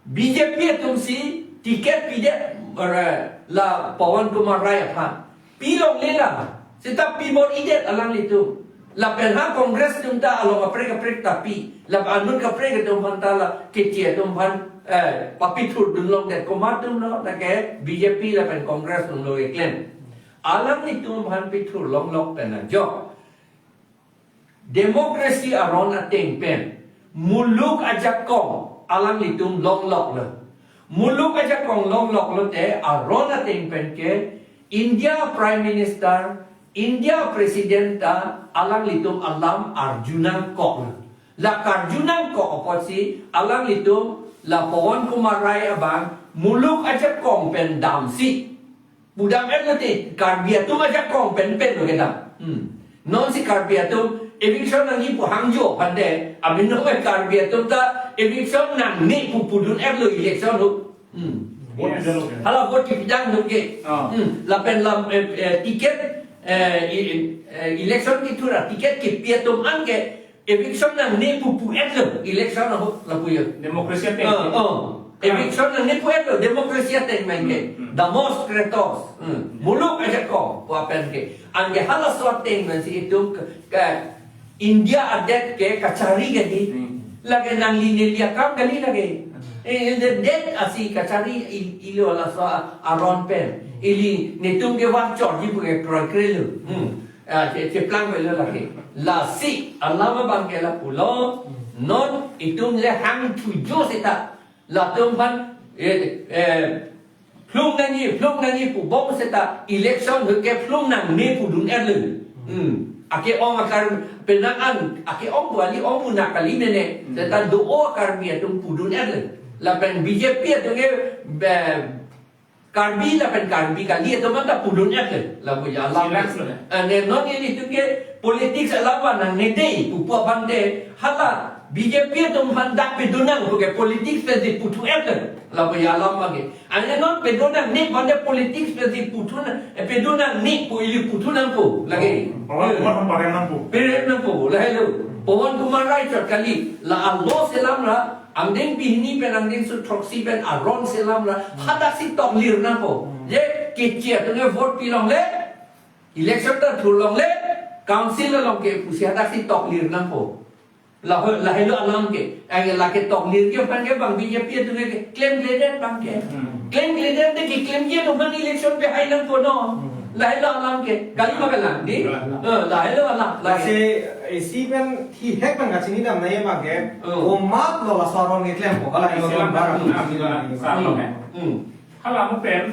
B J P atumsi ticket pidet, eh, la Pawan Kumar Rai aphan. Pilongle la, seta pibor-idet alanglitum. Lapen ha Congress atum ta along kaprek kaprek ta pi. Lapen anut kaprek atum aphan ta la K T A atum aphan, eh, papithurdun longdet, komat atum lo, lake B J P lapen Congress atum lo keklem. Alanglitum aphan pithur longlok pen ajok democracy aron ateng pen muluk ajakong alanglitum longloklo. Muluk ajakong longloklo te aron ateng pen ke India Prime Minister, India President ta alanglitum alam arjunangkoklo. La karjunangkok apotsi alanglitum la Pawan Kumar Rai abang muluk ajakong pen damsi pudam-etlo te, Karbi atum ajakong pen pen lo kedam. Hmm. Nonsi Karbi atum eviction nangji pu hangjo aphan te, amin nong Karbi atum ta eviction nangne pu pudun-etlo election ahut. Hmm. Vote pidetlo ke? Hala vote kepidang ahut ke. Ah. Hmm. Lapen lam, eh, eh, ticket, eh, i-, eh, election kethur a ticket kepi atum an ke eviction nangne pu pu-etlo election ahut lapu yo. Democracy ateng. Ah, oh. Eviction nangne pu-etlo, democracy ateng main ke. Hmm, hmm. Demos Kratos. Hmm. Muluk ajakong pu apen ke. Anke halaso ateng pen si itum ke, ke India adet ke kachari kali. Hmm. Lake nangli neli akam kali lake. Hmm. Eh, the debt asi kachari il-, ilo laso a-, aron pen. Ili netum ke vangchorji pu ke kroikrelo. Hmm. Ah, che-, cheplang avelo lake. Lasi alam abang ke lapulo. Hmm. Non itum le hangthujo seta latum aphan, eh, eh, phlung nangji, phlung nangji pubom seta election ahut ke phlung nangne pudun-etlo. Hmm. Ake-ong akar penang an, ake-ong pu ali ong pu na kali mene. Hmm. Seta do-o Karbi atum pudun-etlo. Lapen B J P atum ke, eh, Karbi lapen Karbi kali atum anta pudun-etlo. Lapu ya alam. Silak sudah. Ane non ilitum ke politics alam nangne dei pu pu aphan te hala B J P atum aphan dak pedun nang pu ke politics pensi puthu-etlo. Lapu ya alam abang ke. Ane non pedun nangne pu aphan te politics pensi puthu nang, eh, pedun nangne pu ili puthu nangpo lake. Pawan Kumar aphan pareng nangpo. Pareng nangpo, lahelo. Pawan Kumar Rai chot kali, la alo selam ra, angdeng pini pen angdengso throksi pen aron selam ra, hadaksi toklir nangpo. Je K T A atum ke vote pilongle, election ta thurlongle, council along ke pusi hadaksi toklir nangpo. Laho-, lahelo alam ke, ai lake toklir ke aphan ke bang B J P atum ke klemkledet abang ke. Hmm. Klemkledet te keklemji atum aphan election pehai nangpo no. Hmm. Lahelo alam ke, kali ma kalang di? Kalang. Eh, lahelo alam. Lasi isi pen thihek pen kachinidam nangji abang ke. Oh. Komatlo laso aron keklempo, hala isi alam bar. Hmm. Hmm. Hala mo pen.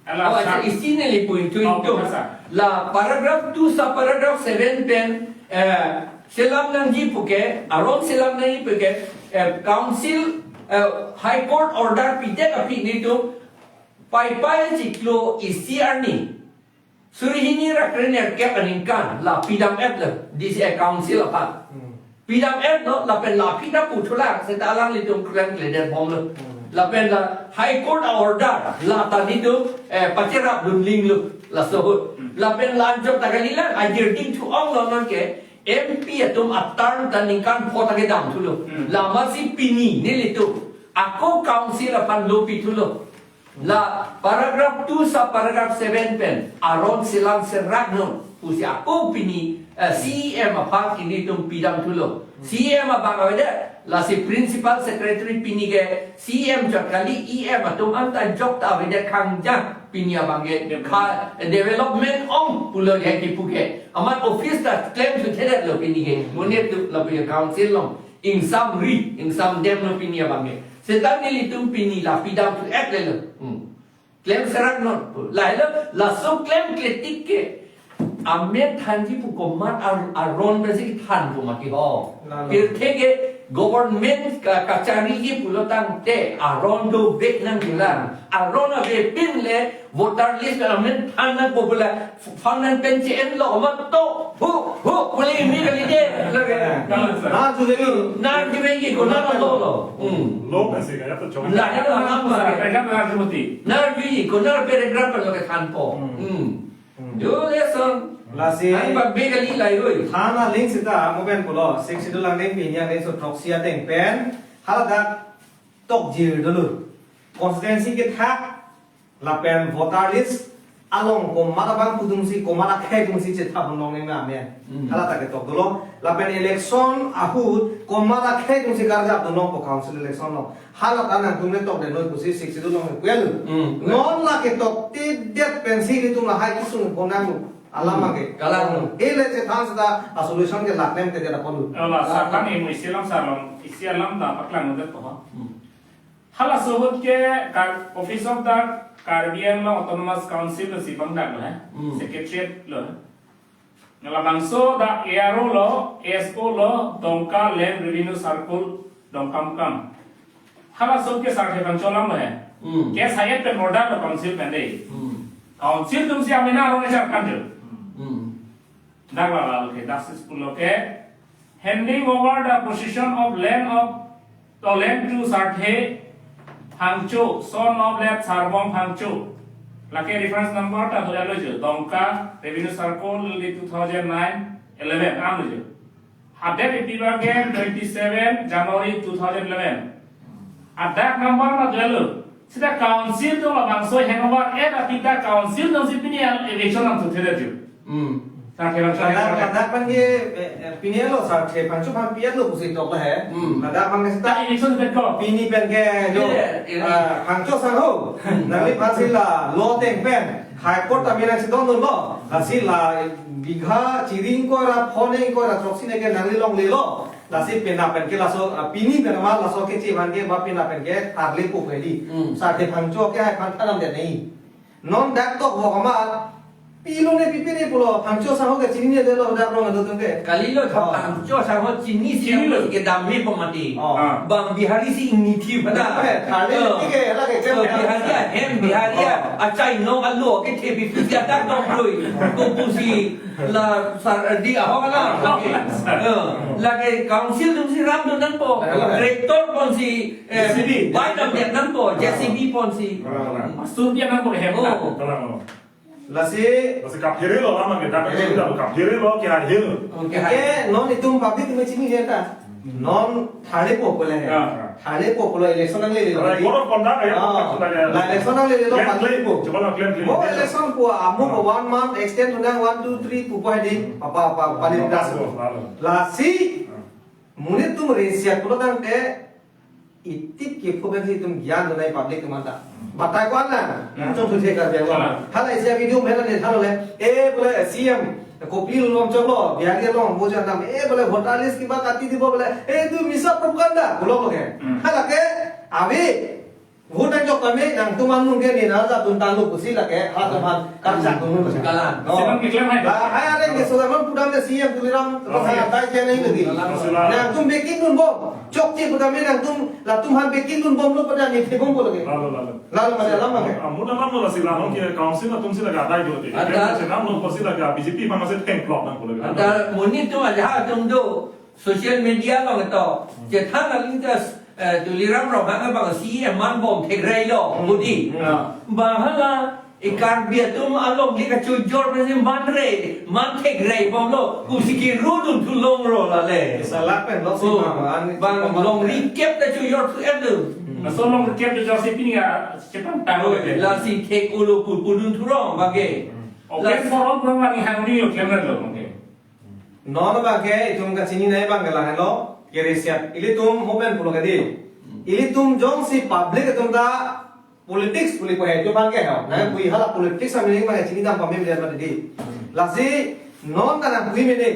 Hala. Oh, sa- isi neli point to. Oh, itu. Sa. La paragraph two sub paragraph seven pen, eh, selam nangji pu ke, aron selam nangji pu ke, eh, council, eh, High Court order pidet aphi netum Paipai chiklo isi arni, suri hini ra krenerkep aningkan la pidam-etlo D C A council aphan. Hmm. Pidam-etlo lapen la aphi ta puthulang seta alanglitum klemkledet bomlo. Hmm. Lapen la High Court a order la ta netum, eh, pacherapdun linglo laso ahut. Hmm. Lapen la anchot ta kalilang ajir ding thu-onglo non ke M P atum a term ta ningkan pho ta kedam thulo. Hmm. Lamatsi pini nelitum ako council aphan lo pithulo. La paragraph two sub paragraph seven pen aron selam serak non pusi ako pini, eh, C E M aphan ke netum pidam thulo. C E M abang avedet, lasi principal secretary pini ke C E M chot kali, E M atum anta jok ta avedet khangjang pini abang ke. Development. Kha-, development ong pulo dia kipu ke. Amat office ta klemthu thedetlo pini ke. Monit tu lapu ya council along. Ingsam ri, ingsam demlo pini abang ke. Seta nelitum pini la pidam thu-etlelo. Hmm. Klem serak non. Lahelo, laso klemkletik ke amet thanji pu komat ar-, aron pensi kethan pu mati ho. Lalo. Pirthe ke government ka-, kachariji pulo tangte aron dovek nangjilang. Aron avepin le voter list pen amen than nangpo pu la, f-, fang nang pen che-enlo ma to, hu, hu, pule mi kali de, lake. Nang tu lagi. Nang tu lagi, ko nang lo lo. Hmm. Lo kasi kaya to chong. Lahelo alam abang ke. Paragraph na jumati. Nang tu lagi, ko nang paragraph lo kethanpo. Hmm. Hmm. Hmm. Jo lesson. Lasi Ani bak bek kali lai oi. Than aling sita mo pen pulo, Sixth Schedule angdeng pini angdengso throksi ateng pen haladak tokjir dolo. Constituency kethak lapen voter list along komat abang pudungsi, komat akhei dungsi chethap long nang amen. Hmm. Haladak ketok dolo. Lapen election ahut komat akhei dungsi karjap dolo po council election lo. Hala ta nangtum le tokdet noi pusi Sixth Schedule along pu-el. Hmm. Non la ketoktedet pensi ilitum lahai kesung ponang lo. Alam Hmm. ake. Kalang lo. Ele chethan seta a solution ke lak nem te dia polu. Ala, sarkar ni mo isi alam sarlong, isi alam ta paklang udet po. Hmm. Halaso ahut ke Kar-, Office of the Karbi Anglong Autonomous Council lo si bangdak lo, eh? Hmm. Secretariat lo, eh? Labangso dak A R O lo, A S O lo, Dongka Land Revenue Circle, Dongkamukam. Halaso ke sarthe phangcho alam lo he. Hmm. Ke sayat pen order lo council pen dei. Hmm. Council atumsi amena arong char kanjo. Hmm. Dak la la lo ke, dak sis pulo ke. Handing over the possession of land of, the land to Sarthe Phangcho, son of late Sarbong Phangcho. Lake reference number ta do-et lo jo. Dongka Revenue Circle li two thousand nine eleven ang lo jo. Hadet ipi ba ke twenty-seven January two thousand eleven. Adak number ma do-et lo. Sita council atum labangso handover-et aphi ta council atumsi pini al eviction nangthu thedet jo. Hmm. Sarthe Phangcho Ladak, ladak pen ke, eh, eh, pini lo Sarthe Phangcho aphan pi-et lo pusi tok la he. Hmm. Ladak pen ke sita Ta eviction pen ko. pini pen ke jo, Iya, iya. ah, Phangcho sangho. Hmm. Nangli aphansi la lo ateng pen High Court ta mena chidon lo. Lasi la bigha chiring ko ra phone ko ra throksi ne ke nangli longle lo. Lasi penap pen ke laso, ah, pini pen ma laso keche aphan ke ba penap pen ke arle po ke di. Hmm. Sarthe Phangcho ke hai aphan thanam det nai. Non dak tok vok amat pilo ne pipi ne pulo, Phangcho sangho ke chinine det lo dak rong ado tum ke. Kalilo tha Oh. Phangcho sangho chinisi Chinilo. Kedam me pamati. Oh. Ah. Bang Bihari si ingni thi pada. Dak pe, thale Oh. pipi ke, hala ke Oh, chem. Bihari ahem, Bihari Oh. achai nong alo kethe pipi si adak nong lui. Ko pusi la sar di ahok ala. Oh. Lake, eh, lake council atumsi ram do nangpo. Eh, eh. Tractor ponsi, eh, J C B. Bai dam dia nangpo, J C B ponsi. Kalang, kalang. Masuk dia nangpo hem Oh. ta. Kalang, kalang. Lasi Lasi kaphere lo lama kita, Kaphere. kita kaphere lo ke ahil. Oke, hai. Ke non itum public me chini he ta. Non thale po pole he. Ya. Thale po pole election nanglelo. Right, code of conduct ya, Ah, conduct ya. La election nanglelo Claim, pali claim. po. Coba la claim, claim. Mo election po, amo po Ah. one month extend unang one, two, three pupo he di. Papa, papa, pali Ah, das. ah, ah. Lasi Hmm. monit atum resiat pulotangte itik ke phu pensi itum gyan donai public atum anta. Batai ko-an na. Hmm. Chom su the Karbi Anglong. Ah. Hala isi video mena ne thalo le. Eh, bole C M Kopili lom choklo, Bihari along, bojan dam, eh, bole voter list kiba kati dibo bole, eh, itu misa propaganda, pulo bole. Hmm. Hala ke, ave, vote nangchok kami, nangtum anung ke ni na, jatun tanglo pusi lake, ha tuhan, kan jatun lo. Kalang. No. Sinan keklem hai. La, hai ada yang kesudah non pudam de C M Tuliram, Oh, hai, iya. tai kena ini lagi. Kalang. Nangtum bekin dun bom, chokche pudam nangtum, latum han bekin dun bomlo pada ni thebom bole. Lalu, lalu. Lalu mana lama ke? Ah, muna lama la sila, no, ke council atumsi la gadai dulu. Ada. Ke senam lo pasti la B J P pang ase tank block nang boleh. Ada monit atum aja atum do social media along to. Chethan aling tas, eh, Tuliram Ronghang abang C M man bom thekrai lo, Hmm. budi. Hmm. Bang hala, e Karbi atum along li kachojor pensi man re, man thekrai bomlo, kusi ke rudun thulong ro la le. Salak pen lo si Oh. mama, an Bang si long mama. Rikep ta chojor thu em tu. Hmm. Laso long rikep ta chojor si pini ya, Chepang tang Oh, lo ke. Lasi thek ulo pu pudun thurong bage. Hmm. Open Las- forum pun mani hangri lo, klemran lo, oke. Non bage, itum kachini nai bang ke lahenlo, keresiat. Ilitum open pulo ke di. Hmm. Ilitum jongsi public atum ta politics puli ko he, itum bang ke ho. Nai Hmm. pui hala politics ami bang chini dam pamim dia mati di. Hmm. Lasi non ta nang pui mene.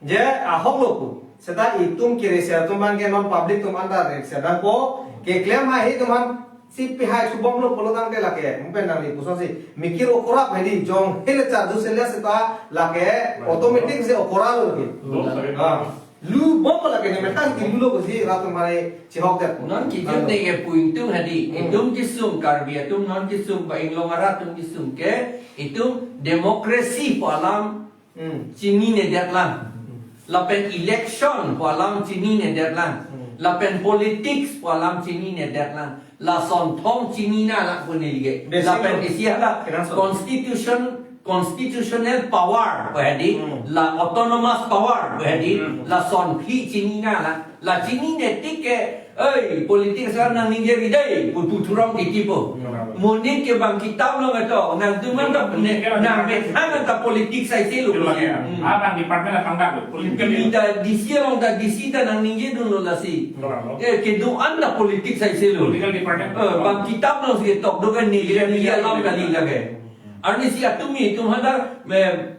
Je ahok lo pu. Seta itum keresiat atum bang ke non public atum anta resiat dang po. Keklem hai atum han si pihai subom lo pulotangte lake. Mo pen nangli puson si. Mikir okorap hai di jong hele cha du sele seta lake automatic si okora lo lake. Lo lake. Ah. Lu bom lake ne metang ti lu lo si rat atum hai chihok det. Non kijut ne ke puing tung hadi. Hmm. Itum kesung Karbi atum non kesung ba inglong arat atum kesung ke itum democracy pu alam Hmm. Chinine det lang. Hmm. Lapen election pu alam chinine det lang. Hmm. Lapen politics pu alam chinine det lang. Lason thong chinine lang pu neli ke. Basic Lapen lo. Isi hala Kena so. Constitution constitutional power pu hedi, Hmm. la autonomous power pu hedi, Hmm. lason phli chinine la, la chinine tik ke, oi, politics nangningje ri dei, pu pu thurong titi po. Hmm. Monik ke bang kitab along ketok, nangtum an ta ne, nangmethang an ta politics aiselo. Betul, ya. Hmm. Abang department apang dak, political. Ni ta D C along ta D C ta nangningjedunlo lasi. Betul. Eh, kedo-an ta politics aiselo. Political department. Eh, bang kitab alongsi ketok do kan ni, Iya, ni iya, alam iya. kali lake. Arnisi atum itum hadak, eh,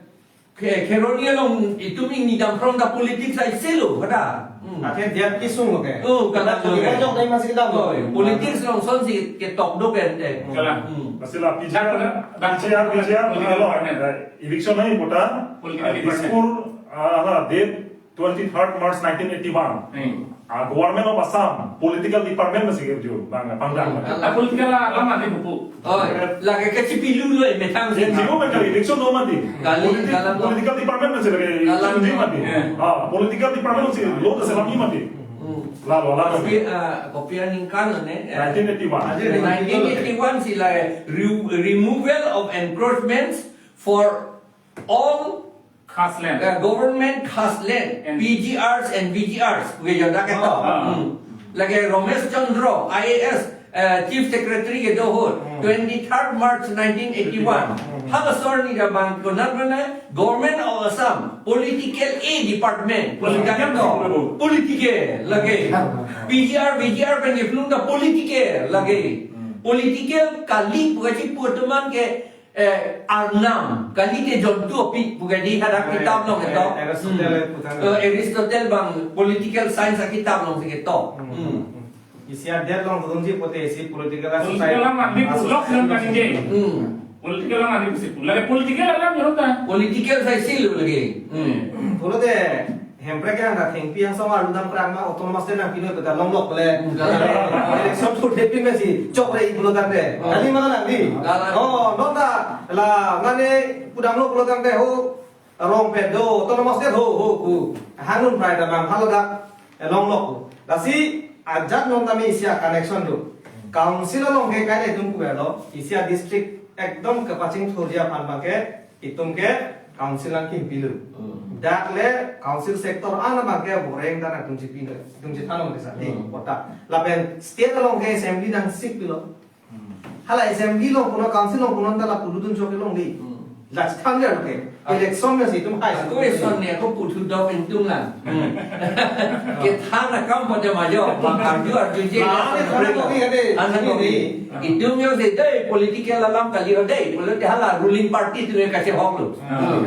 Kheroni along itum ingni damprong ta politics aiselo kada. Hmm. Athe diat kisung lo ke. Oh, kalang lo ke. Jok dai masih kita. Oh, politics along sonsi ketok do kan te. Kalang. Hmm. Masih lah P G R, Dak, dak, P G R, P G R, political kalau, department. Eh, eviction nai kota, Political eh, department. Dispur, ah, lah, date twenty-third March nineteen eighty-one. Hmm. Ah, Government of Assam, political department masih kerja, bang, pangdang. Hmm. Ah, political alam ante buku. Oh, lake kachipilu lo, eh, methang si. N G O methang election lo mati. Kali, Politi-, kalang lo. Political department masih lake Kalang election lo. mati. Yeah. Ah, political department masih lo ta selami mati. Hmm. Lalu, lalu. Kopi, ah, kopi aningkan lo ne. Nineteen eighty-one. Nineteen eighty-one si lake re-, removal of encroachments for all Khas land. Uh, government khas land, And P G Rs and V G Rs, we jada ketok. Ah. Hmm. Lake Ramesh Chandra, I A S, uh, Chief Secretary kedo ahut, Hmm. twenty-third March nineteen eighty-one. Hmm. Hala asor ni da bang konat mana Government of Assam, Political A Department, Political. Political, lake. P G R, V G R pen kephlung ta political, lake. Hmm. Political kali pu kachipu atum an ke eh, arnam, kali ke jontu apik pu ke di hadak Ya, kitab ya. along ketok. Eh, Aristotle Hmm. putang. Eh, Aristotle bang political science akitab alongsi ketok. Hmm. Hmm. Isi adet along turunji pote isi political Political society. Alam andi Ah, puslok society. dan kaningje. Hmm. Political alam andi pusi pula. Lake political alam jero ta. Political sa isi lo lake. Hmm. Pulote Hemprek yang dak thengpi yang sama aludam kerang ma autonomous state nangpinoi pu ta longlok le. Hmm, kalang. Election thurdet pin mesi chokre i pulo tangte. Oh. Kali ma nang di. Kalang. Oh, non ta la mane pudamlo pulo tangte ho rong pet do autonomous state ho ho ku. Hangnun prai ta bang halo dak, eh, longlok ku. Lasi ajat non tame isi a-connection do. Council along ke kai le tum ku lo, isi a-district ekdom kepachingthurji aphan bangke itum ke council nangkipilo. Hmm. Dak le council sector an abangke boreng ta nangtum chipinoi, itum chithanong desa di Hmm. kota. Lapen state along ke assembly nangsik pilo. Hmm. Hala assembly along kono council along kono ta la puludun chok along di. Hmm. Last time ya ke Ah. election na si itum hai Aku eson ni aku puthu dok intung lang. Hmm. Kethang akam pada majo, bang arju arju je. Nah, ini karena kopi ada. Anak Ini kopi. ni. Itum yo se dei political alam kali ho dei, political hala ruling party tu ya kachehok lo. Hmm.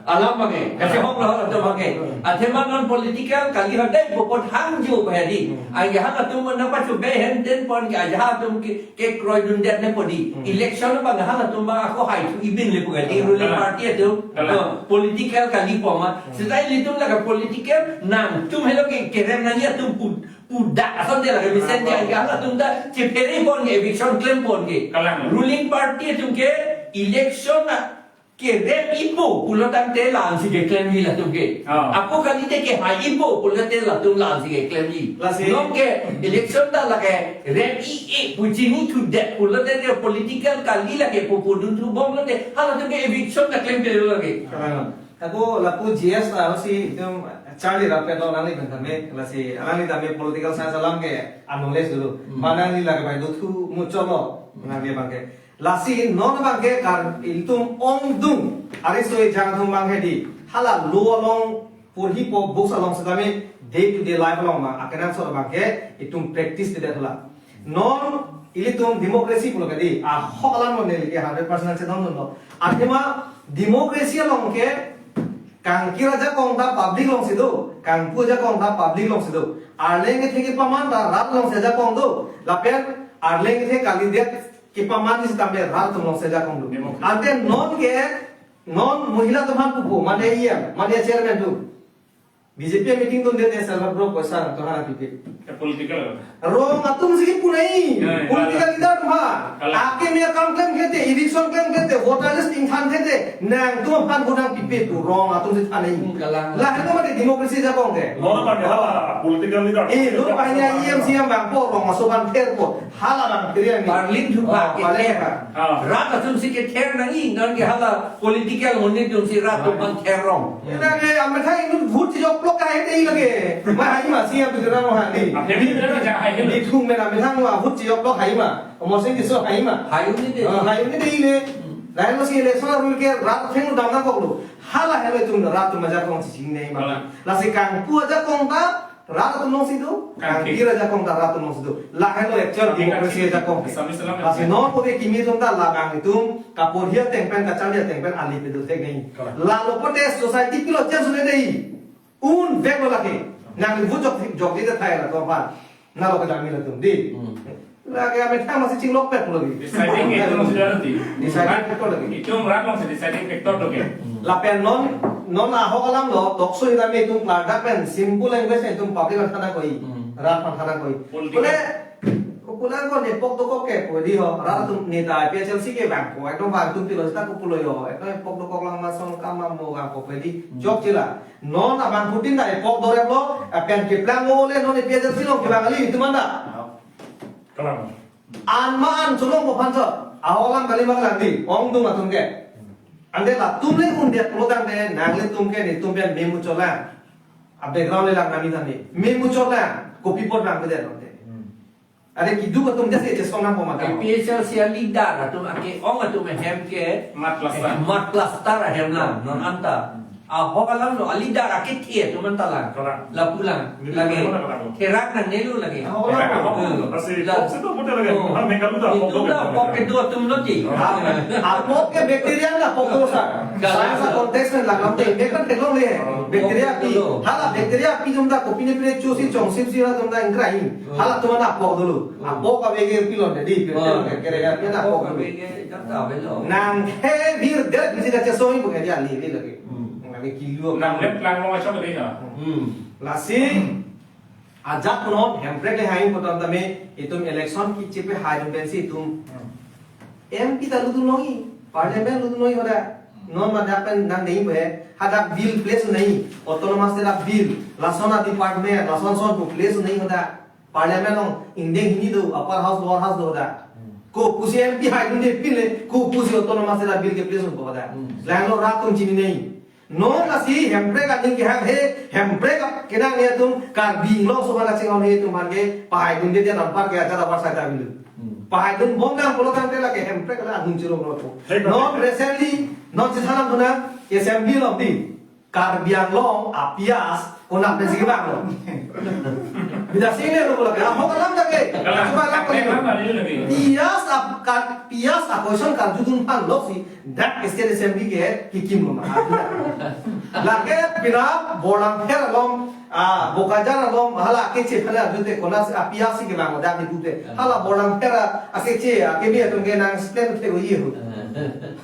Alam bangke, kachehok lo hala tu bangke. Athema non political kali ho dei, popot hangjo bahari. Hmm. Aja hala tu mana pachu behen ten pon ke aja hala tu ke, ke kroidundet ne podi. Hmm. Election bang hala tu bang ako hai tu ibin le pu ke di ruling Kalang. party tu. Kalang. Oh, political kali poma. Hmm. Seta ilitum lake political nangtum helo ke kerem nangji atum pu-, pudak asonte lake mesen Ah, dia ah. ke halatum ta chephere pon ke eviction klem pon ke. Kalang. Ruling party atum ke election na kerem ipo pulo tangte la-ansi keklemji latum ke. Ah. Ako kali te kehai ipo pulo te latum la-ansi keklemji. Lasi. Non ke election ta lake rem i-e pu chinithudetpo pulo te political kali lake pu pudun thubom lo te halatum ke eviction ta klem pelo lake. Kalang. Ako lapu G S ta si itum charli rapet lo nangli pen tame, lasi alangli tame political science alam ke a-knowledge dulu. Hmm. Manang ni lake bai dothu muchot lo, Hmm. nangli bangke. Lasi non bangke kar itum ongdung, ari soi jang atum bangke di, hala lo along purhi po books along setame day to day life along ma, akenangsot bangke itum practice tidak hula. Non ilitum democracy pulo ke di, ahok alam lo neli ke hundred percent nangchedondunlo. Athema democracy along ke kangkir ajakong ta public alongsi do, kangpu ajakong ta public alongsi do. Arleng kethe kepaman ta rat alongsi ajakong do. Lapen arleng kethe kalidet kepaman ni sitame rat atum alongsi ajakong do. Democracy. Ante non ke, non mohila atum aphan pupo, mane E M, mane chairman atum. B J P meeting dunde, self help group poisa nangtum aphan pipe. Political. Rong atum si kipu nai. Ya, ya. Political leader atum aphan. Kalang. Akimi akam klemkle te, eviction klemkle te, voter list ingthan te, nangtum aphan vote nangpipe pu rong atum si than nai. Hmm, kalang. Lahelo mate democracy ajakong ke. Lo na mate hala political leader. Eh, lo banyak E M C yang bang po rong aso ban ther po. Hala bang ther yang ni. Parlin thu Oh, ba ke parlin ther. Ba. Ah. Rat atum si kether nangji, non ke hala political monit atum si rat atum aphan ther rong. Ina ke amethang inut vote chijok plok kahai dei lake. Ma hai ma C M tu jera mo hai dei. Apheli jera ja hai ke. Di thung mena amethang ma vote chijok plok hai ma. Omor Sing Tisso hai ma. Hai un-e dei. Ah, hai un-e dei le. Hmm. Lahelo si election arul ke rat theng dam nangkoklo. Hala helo itum rat atum ajakong si chinine ma. Hala. Lasi kangpu ajakong ta rat atum along si do, kangthir. Kangthir ajakong ta rat atum along si do. Lahelo actual kangthir democracy kangthir ajakong. Islam, Islam. Lasi non kopi kimi atum ta labang itum kaporhi ateng pen kacharli ateng pen ali pe do thek nai. Kalang. Lalo pote society pilo change un-e dei. Un vek lo lake. Nang vote jok jok di ta thai la to pan. Nalo kedam ni latum dei. Hmm. Lake amethang masi chinglok pet lagi. Deciding factor sudah nanti. Deciding factor lagi. Itum rat along si deciding factor tu ke. Hmm. Lapen non, non ahok alam lo, tokso hita me itum klardak pen simple language itum public aphan than nangkoi. Hmm. Rat aphan than nangkoi. Political. Bole, ko pulang ko nepok dokok ke, ko dei ho, rat atum neta A P H L C ke bang ko, ekdom bang atum pilo sita ko pulo yo, ekdom nepok dokok lang masong kam mo bang ko, ko dei, Hmm. jok chila. Non abang Putin ta epok dorep lo, apen keplang mo le non A P H L C along kevang kali itum anta. Kalang. An ma an cholong ko phan chot. Ahok alam kali ma kalang dei, ongdung atum ke. Ante latum le un-edet pulo tangte, nanglitum ke netum pen me muchot lang. A background le lang nami tani. Me muchot lang, kopi apot lang kedet tangte. Hmm. Are keduk atum jasi chesong nangpo mata. A P H L C aleader atum ake-ong atum ahem ke Mat cluster. Mat cluster ahem lang non anta. Ahok alam lo aleader akethe atum anta lang. Kalang. Lapu lang. Ini lagi. Kalang, kalang. Therak nangnelo lagi. Ahok alam. Kalang, kalang. Hmm. Pasi la- pok si do pute lagi. Oh. Ha, mekalu da, itu pok do, da, pok pok pute. Keduk atum lo ti. Oh. Ah, ah, pok ke bacteria na pok dosa. Kalang. Science context pen lang ante, mekan theklongle. Oh. Bacteria api. Pok dolo. Hala bacteria api atum ta kopine pine chosi chongsip si hala atum ta ingkrai. Hmm. Hala atum anta pok dolo. Hmm. Apok ave ke pilon dei, pil Oh. pil ke kere ya, pina Apok apok dolo. ave ke jam ta avelo. Nang he vir der bisi kachesong ibu ke dia li, li lagi. Hmm. Nang ke kilu. Nang lep lang lo achok dei na. Hmm. Lasi, ajak non, hemprek le hai important tame, itum election kechepe hai dun pensi itum. Hmm. M P ta lutdun longji, parliament lutdun longji hoda. Non ma dak pen nang dei he, hadak bill place nai, autonomous state a bill, lason a department, lason son pu place nai hoda. Parliament along ingdeng hini do, upper house, lower house do hoda. Hmm. Ko pusi M P hai dunde pin le, ko pusi autonomous state a bill ke place unpo hoda. Hmm. Lahelo rat atum chinine. Non lasi hemprek aning kehang he, hemprek kenang he atum, Karbi Anglong aso aphan kachinghon he atum aphan ke, pahai dunde dia nampar ke ajar apar sai ta bilu. Hmm. Pahai dunbom nang pulo tangte lake hemprek la anung chirong lo. Hek Non lake. Recently, non si salam tu nang, assembly along dei. Karbi Anglong a-pias konat pensi kevang lo. Bida sing le lo pulo ke, ahok alam ta ke. Kalang. Coba lang Kalang, kalang. Kalang, kalang, kalang. Pias ap-, ka-, pias a-question karjudun aphan lo si, dak State Assembly ke kikim lo ma. Lake pina Borlangpher along, ah, Bokajan along, hala keche phala jute konat si a-pias si kevang lo dak di jute. Hala Borlangpher a, akeche, akebe atum ke nang explain the ye ho.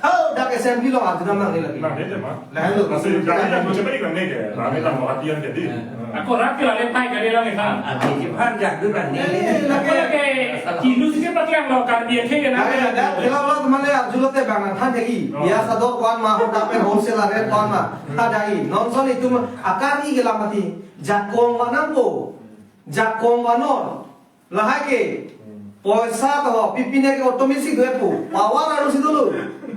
Hal dak assembly along arjudam nangne lagi. Nangne te ma. Lahelo. Masih kami yang mencoba ini kan nih ke. Rame lah mau hatian jadi. Ako rat ke lale pai kali lang iphan. Ati ke phan jak du kan ni. Eh, lagi. Ako lagi kilu si pakai lo Karbi akhir ke na. Lagi ada, kalau lo teman le arjulo te bang than jagi. Oh. Biasa do kuan ma, hoda pen wholesale rate kuan ma. Ada i. Non son itum akar i ke lamati. Jakong manampo. Jakong manon. Lahai ke, hmm, poisa to, pipine ke otomatic do pu. Power arlo si dolo.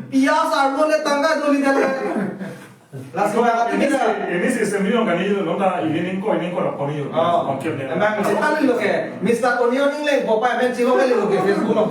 Pias arlo le tangka dolo le. Laso ma kati bisa. Ini si assembly along kan ini lo ta ini ko ini ko ko ni. Oh. Ongkir ni. Emang si tali lo ke. Mister Onion ning le popa men chilo kali lo ke Facebook lo.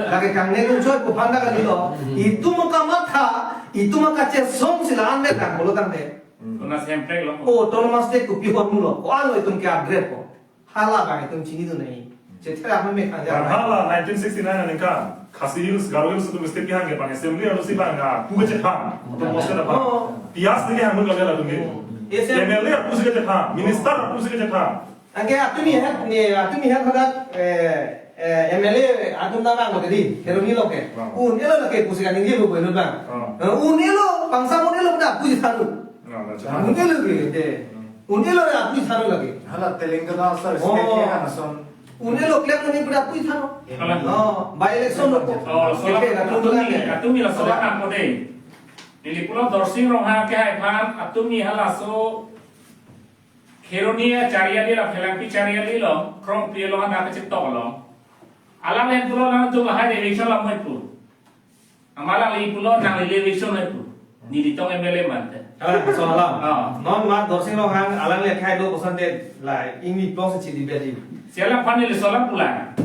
Lake kangne kun choi ko panda kali lo. Itum kamatha, itum kachesong si la-an le kan bolo tangte. Hmm. Konat hemprek lo. Oh, autonomous state kopi hor mulo. Ko alo itum ke upgrade ko. Hala bang itum chinidun nai. Chethe ame me khang ja. Bang hala nineteen sixty-nine aningkan Khasi Hills, Garo Hills atum state kehang ke bang assembly arlo si bang a pu kechethan. Atum post kechethan. Oh. Pias ni kehang mun kali atum ke. Hmm. Assembly. M L A atum si kechethan, minister atum si kechethan. Anke atumi het ni, atumi het hadak, eh, eh, M L A atum ta bang lo ke dei, Kheroni lo ke. Bang. Un-elo lake pusi kaningje lo bang. Ah. Eh, un-elo, bangsa un-elo dak pusi than lo. Nah, nah, cuma. Un-elo ke, dei. Hmm. Un-elo re aphi tharo lake. Hala Telangana sir, oh, state ke kan ason. Un-elo klem nangji pura aphi tharo. Hala. Oh, by election lo ko. Oh, sola. Oke, atumi, atumi la sola nangpo dei. Neli pulo Dorsing Ronghang kehai aphan, atumi halaso Kheroni chariali la Phelangpi chariali lo, Krongpi lo ana kachetok lo. Alang le pulo nangtum lahai election lo moi pu. Amat alangli pulo nangli election noi pu. Nelitum M L A mate. Alang, so alang. Oh. Non mat Dorsing Ronghang alangli akhai do koson te la ingni plong si chidi bedi. Si alangphan neli so alang pulang.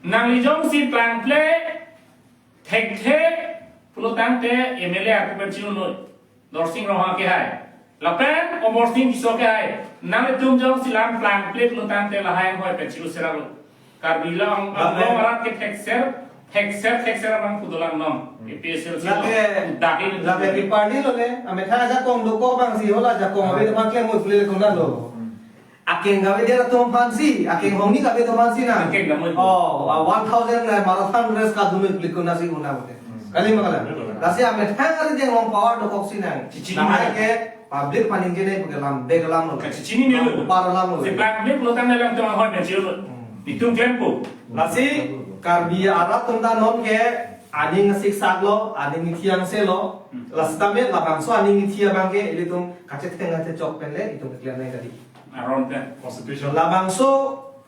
Nangli jongsi plangple thekthe pulo tangte M L A ako pen chiu noi. Dorsing Ronghang kehai. Lapen Amarsing Tisso kehai. Nangtum jongsi lam plangple pulo tangte lahai anghoi pen chiu serang lo. Karbi Anglong, lapen Anglong arat ke thekser, thekser, thekser abang pu dolang non. Hmm. A P H L C lo. Lake, dahin. Lake ke party lo le, amethang ajakong dokok abang si hola ajakong, ah, abe teman klem mo pule kona lo. Hmm. Akeng kave dia atum aphan si, akeng hongni kave atum aphan si na. Akeng kave. Oh, ah, one thousand na marathon race kadun mo pule kona si una bote. Hmm. Kali ma kalang. Betul. Lasi amethang ari dia long power dokok si nang. Chichini. Lahai ke public aphan ingje ne pake lam bek lam lo. Kachechini ne lo. Par lam lo. Si public lo tang ne lam tang hoi na chiu lo. Hmm. Itum klempo. Lasi Karbi arat atum ta non ke aning siksak lo, aning ithiang se lo. Hmm. Lasi tame labangso aning ithi abang ke ilitum kachetheng kachechok pen le itum keklem nang tadi. Aron pen. Constitution. Labangso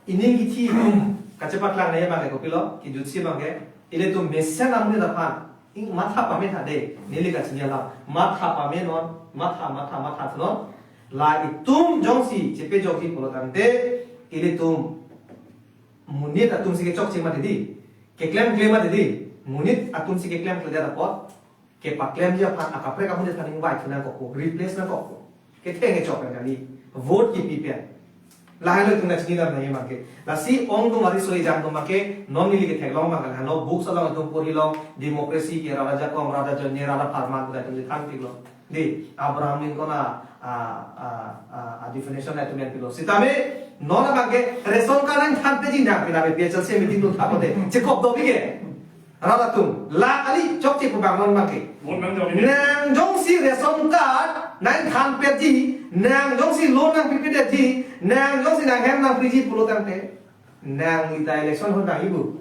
ining ithi itum kachepatlang nai abang ke kopilo, kijutsi abang ke ilitum mesen amonit aphan. Ing matha pame tha dei, neli kachini alam. Matha pame non, matha, matha, matha non. La itum jongsi, chepe jongsi pulo tangte, ilitum monit atum si kechokche mati dei, keklem klem mati dei, monit atum si keklem klem apot, kepaklemji aphan akaprek amonit aphan ingvai thu nangkokpo, replace nangkokpo. Ketheng kechok pen kali. Vote kipi pen. Lahai lo itum nangchinidam nangji abang ke. Lasi ongdung ariso ejang atum abang ke, non neli ketheklong abang ke, lahai lo books along itum porhi long, democracy ke rat ajakong, rat ajoine, rat apharman pu itum than pik lo. Dei, Abraham Lincoln a, a, a, a, a definition itum pen pilo. Sitame, non abang ke, ration card nangthan peji nang pina A P H L C meeting dun tha pote. Chekop do pi ke. Rat atum, la kali chokche pu abang non abang ke. Vote nang jok ini. Nang jongsi ration card nangthan peji, nang jongsi loan nangpipeji, nang jongsi nanghem nangpiji pulo tangte, nangli ta election hon nangji pu.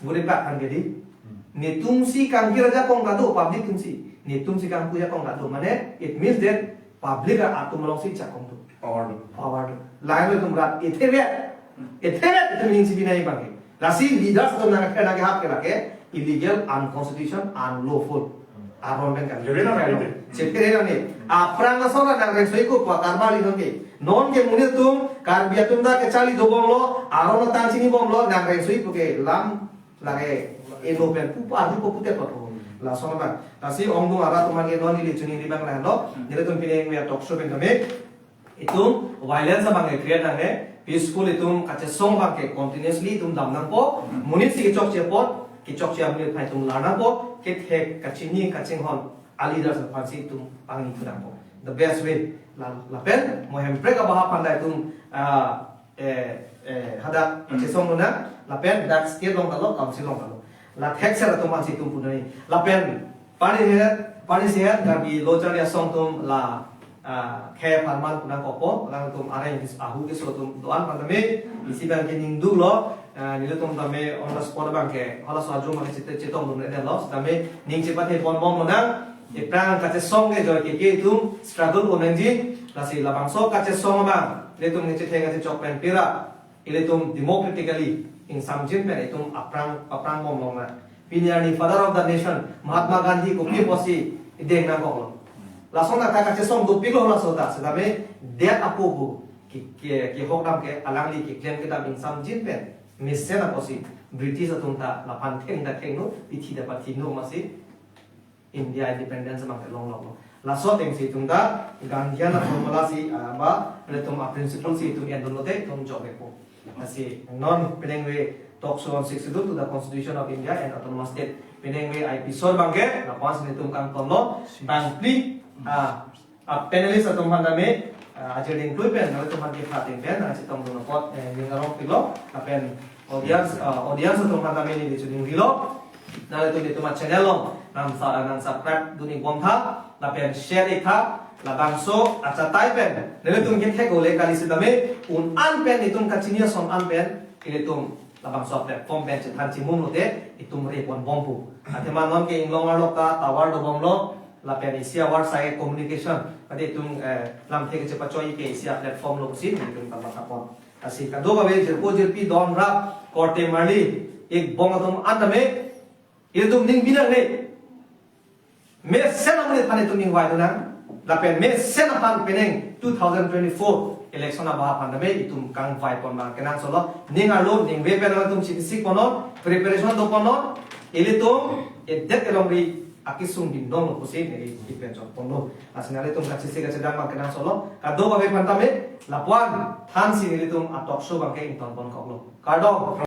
Bure bak kan jadi. Hmm. Netum si kangkir ajakong ta do, public atum si. Netum si kangkir ajakong ta do. Mane, it means that public atum along si ajakong do. Power do. Power do. Lahai lo itum rat, ithevet. Ithevet itum ning si binai abang ke. Lasi leaders atum nang, nangkehap ke lake illegal, unconstitutional, unlawful. Aron pen kan. Jere na, jere na. Chephere na ni. Aphrang ason nang reng soi ko pa karma li non ke. Non ke monit atum, Karbi atum ta kecharli dobom lo, aron atang chinibom lo, nang reng soi ko ke lam lake eno pen pupa adu ko pute ko. Lason abang. Lasi ongdung arat atum abang ke non neli chuningri abang lahai lo. Nelitum pini nangve talk show pen tame. Itum violence abang ke create nangne, peaceful itum kachesong abang ke continuously itum dam nangpo, monit si kechokche apot, kechokche amonit aphan itum lar nangpo, kethek kachini kachinghon a leaders aphan si itum pangni thu nangpo. The best way, la, lapen mo Hemprek abaha aphan ta itum, ah, eh, eh, hadak, hmm, kachesong lo nang, lapen dak state along ta lo, council along ta lo. La thekser atum aphan si itum pu nangji, lapen pani sehat, pani sehat, Karbi Lo Charli Asong atum la, ah, khei apharman pu nangkokpo, alangtum areng kis-, ahu keso atum do-an aphan tame, isi abang ke ning duklo, ah, nelitum tame on the spot abang ke, halaso ajo abang ke chete chetong dun ene lo, tame ning chepathe ponbom lo nang, aphrang kachesong ke joy ke ke itum struggle ko nangji, lasi labangso kachesong abang, nelitum ningje theng kachechok pen pira, ilitum democratically ingsamjin pen itum aphrang, aphrang bom long na. Pini arni father of the nation, Mahatma Gandhi kopi apotsi ideng nangkok lo. Lason ta kachesong dopik lo laso ta, setame det apo pu ke, ke, kehok dam ke alangli keklem kedam ingsamjin pen mesen apotsi British atum ta laphan theng ta thengno, pithi ta pathinno masi India independence abang ke longlok lo. Laso ateng si itum ta Gandhian a formula si, ah, ba, itum a principle si itum endun lote itum jok-ikpo. Lasi non pini nangve talk show on Sixth Schedule to the Constitution of India and Autonomous State. Pini nangve episode abang ke, lapu-an si nelitum kangton lo, bangphli, ah, ah, panelist atum aphan tame, ah, ajir dingklui pen, nangtum aphan kepha ateng pen, nangchetong dun apot, eh, ning arong pik lo, lapen audience, ah, audience atum aphan tame neli chuningri lo, nangtum nelitum a channel along, nang sa-, nang subscribe dun-ik bom tha, lapen share-ik tha, Labangso achatai pen nelitum kethek ole kali sitame un-an pen itum kachini ason an pen ilitum labangso platform pen chethan chimum lote itum repon bompu. Athema non ke inglong arlo ta tower dobomlo lapen isi awar sai communication. Adi itum eh, lamthe kechepachoi ke isi platform lo pusi nelitum karbak kapon. Lasi kadokave jirpo jirpi don rap korte marli ik bong atum an tame ilitum ning binang ne. Mesen amonit aphan itum ning vai dunang. Lapen mesen aphan penang two thousand twenty-four election abahap aphan tame itum kangvai pon ma kenangsot lo. Ning arlo ning ve pen itum chini sik ponon, preparation do ponon. Ilitum edet elongri akesung bin dong lo pusi neli ipen chot ponlo. Lasi nanglitum kachisi kachedang ma kenangsot lo. Kadokave aphan tame lapuan thansi nelitum a-talk show abangke ington pon koklo. Kardom.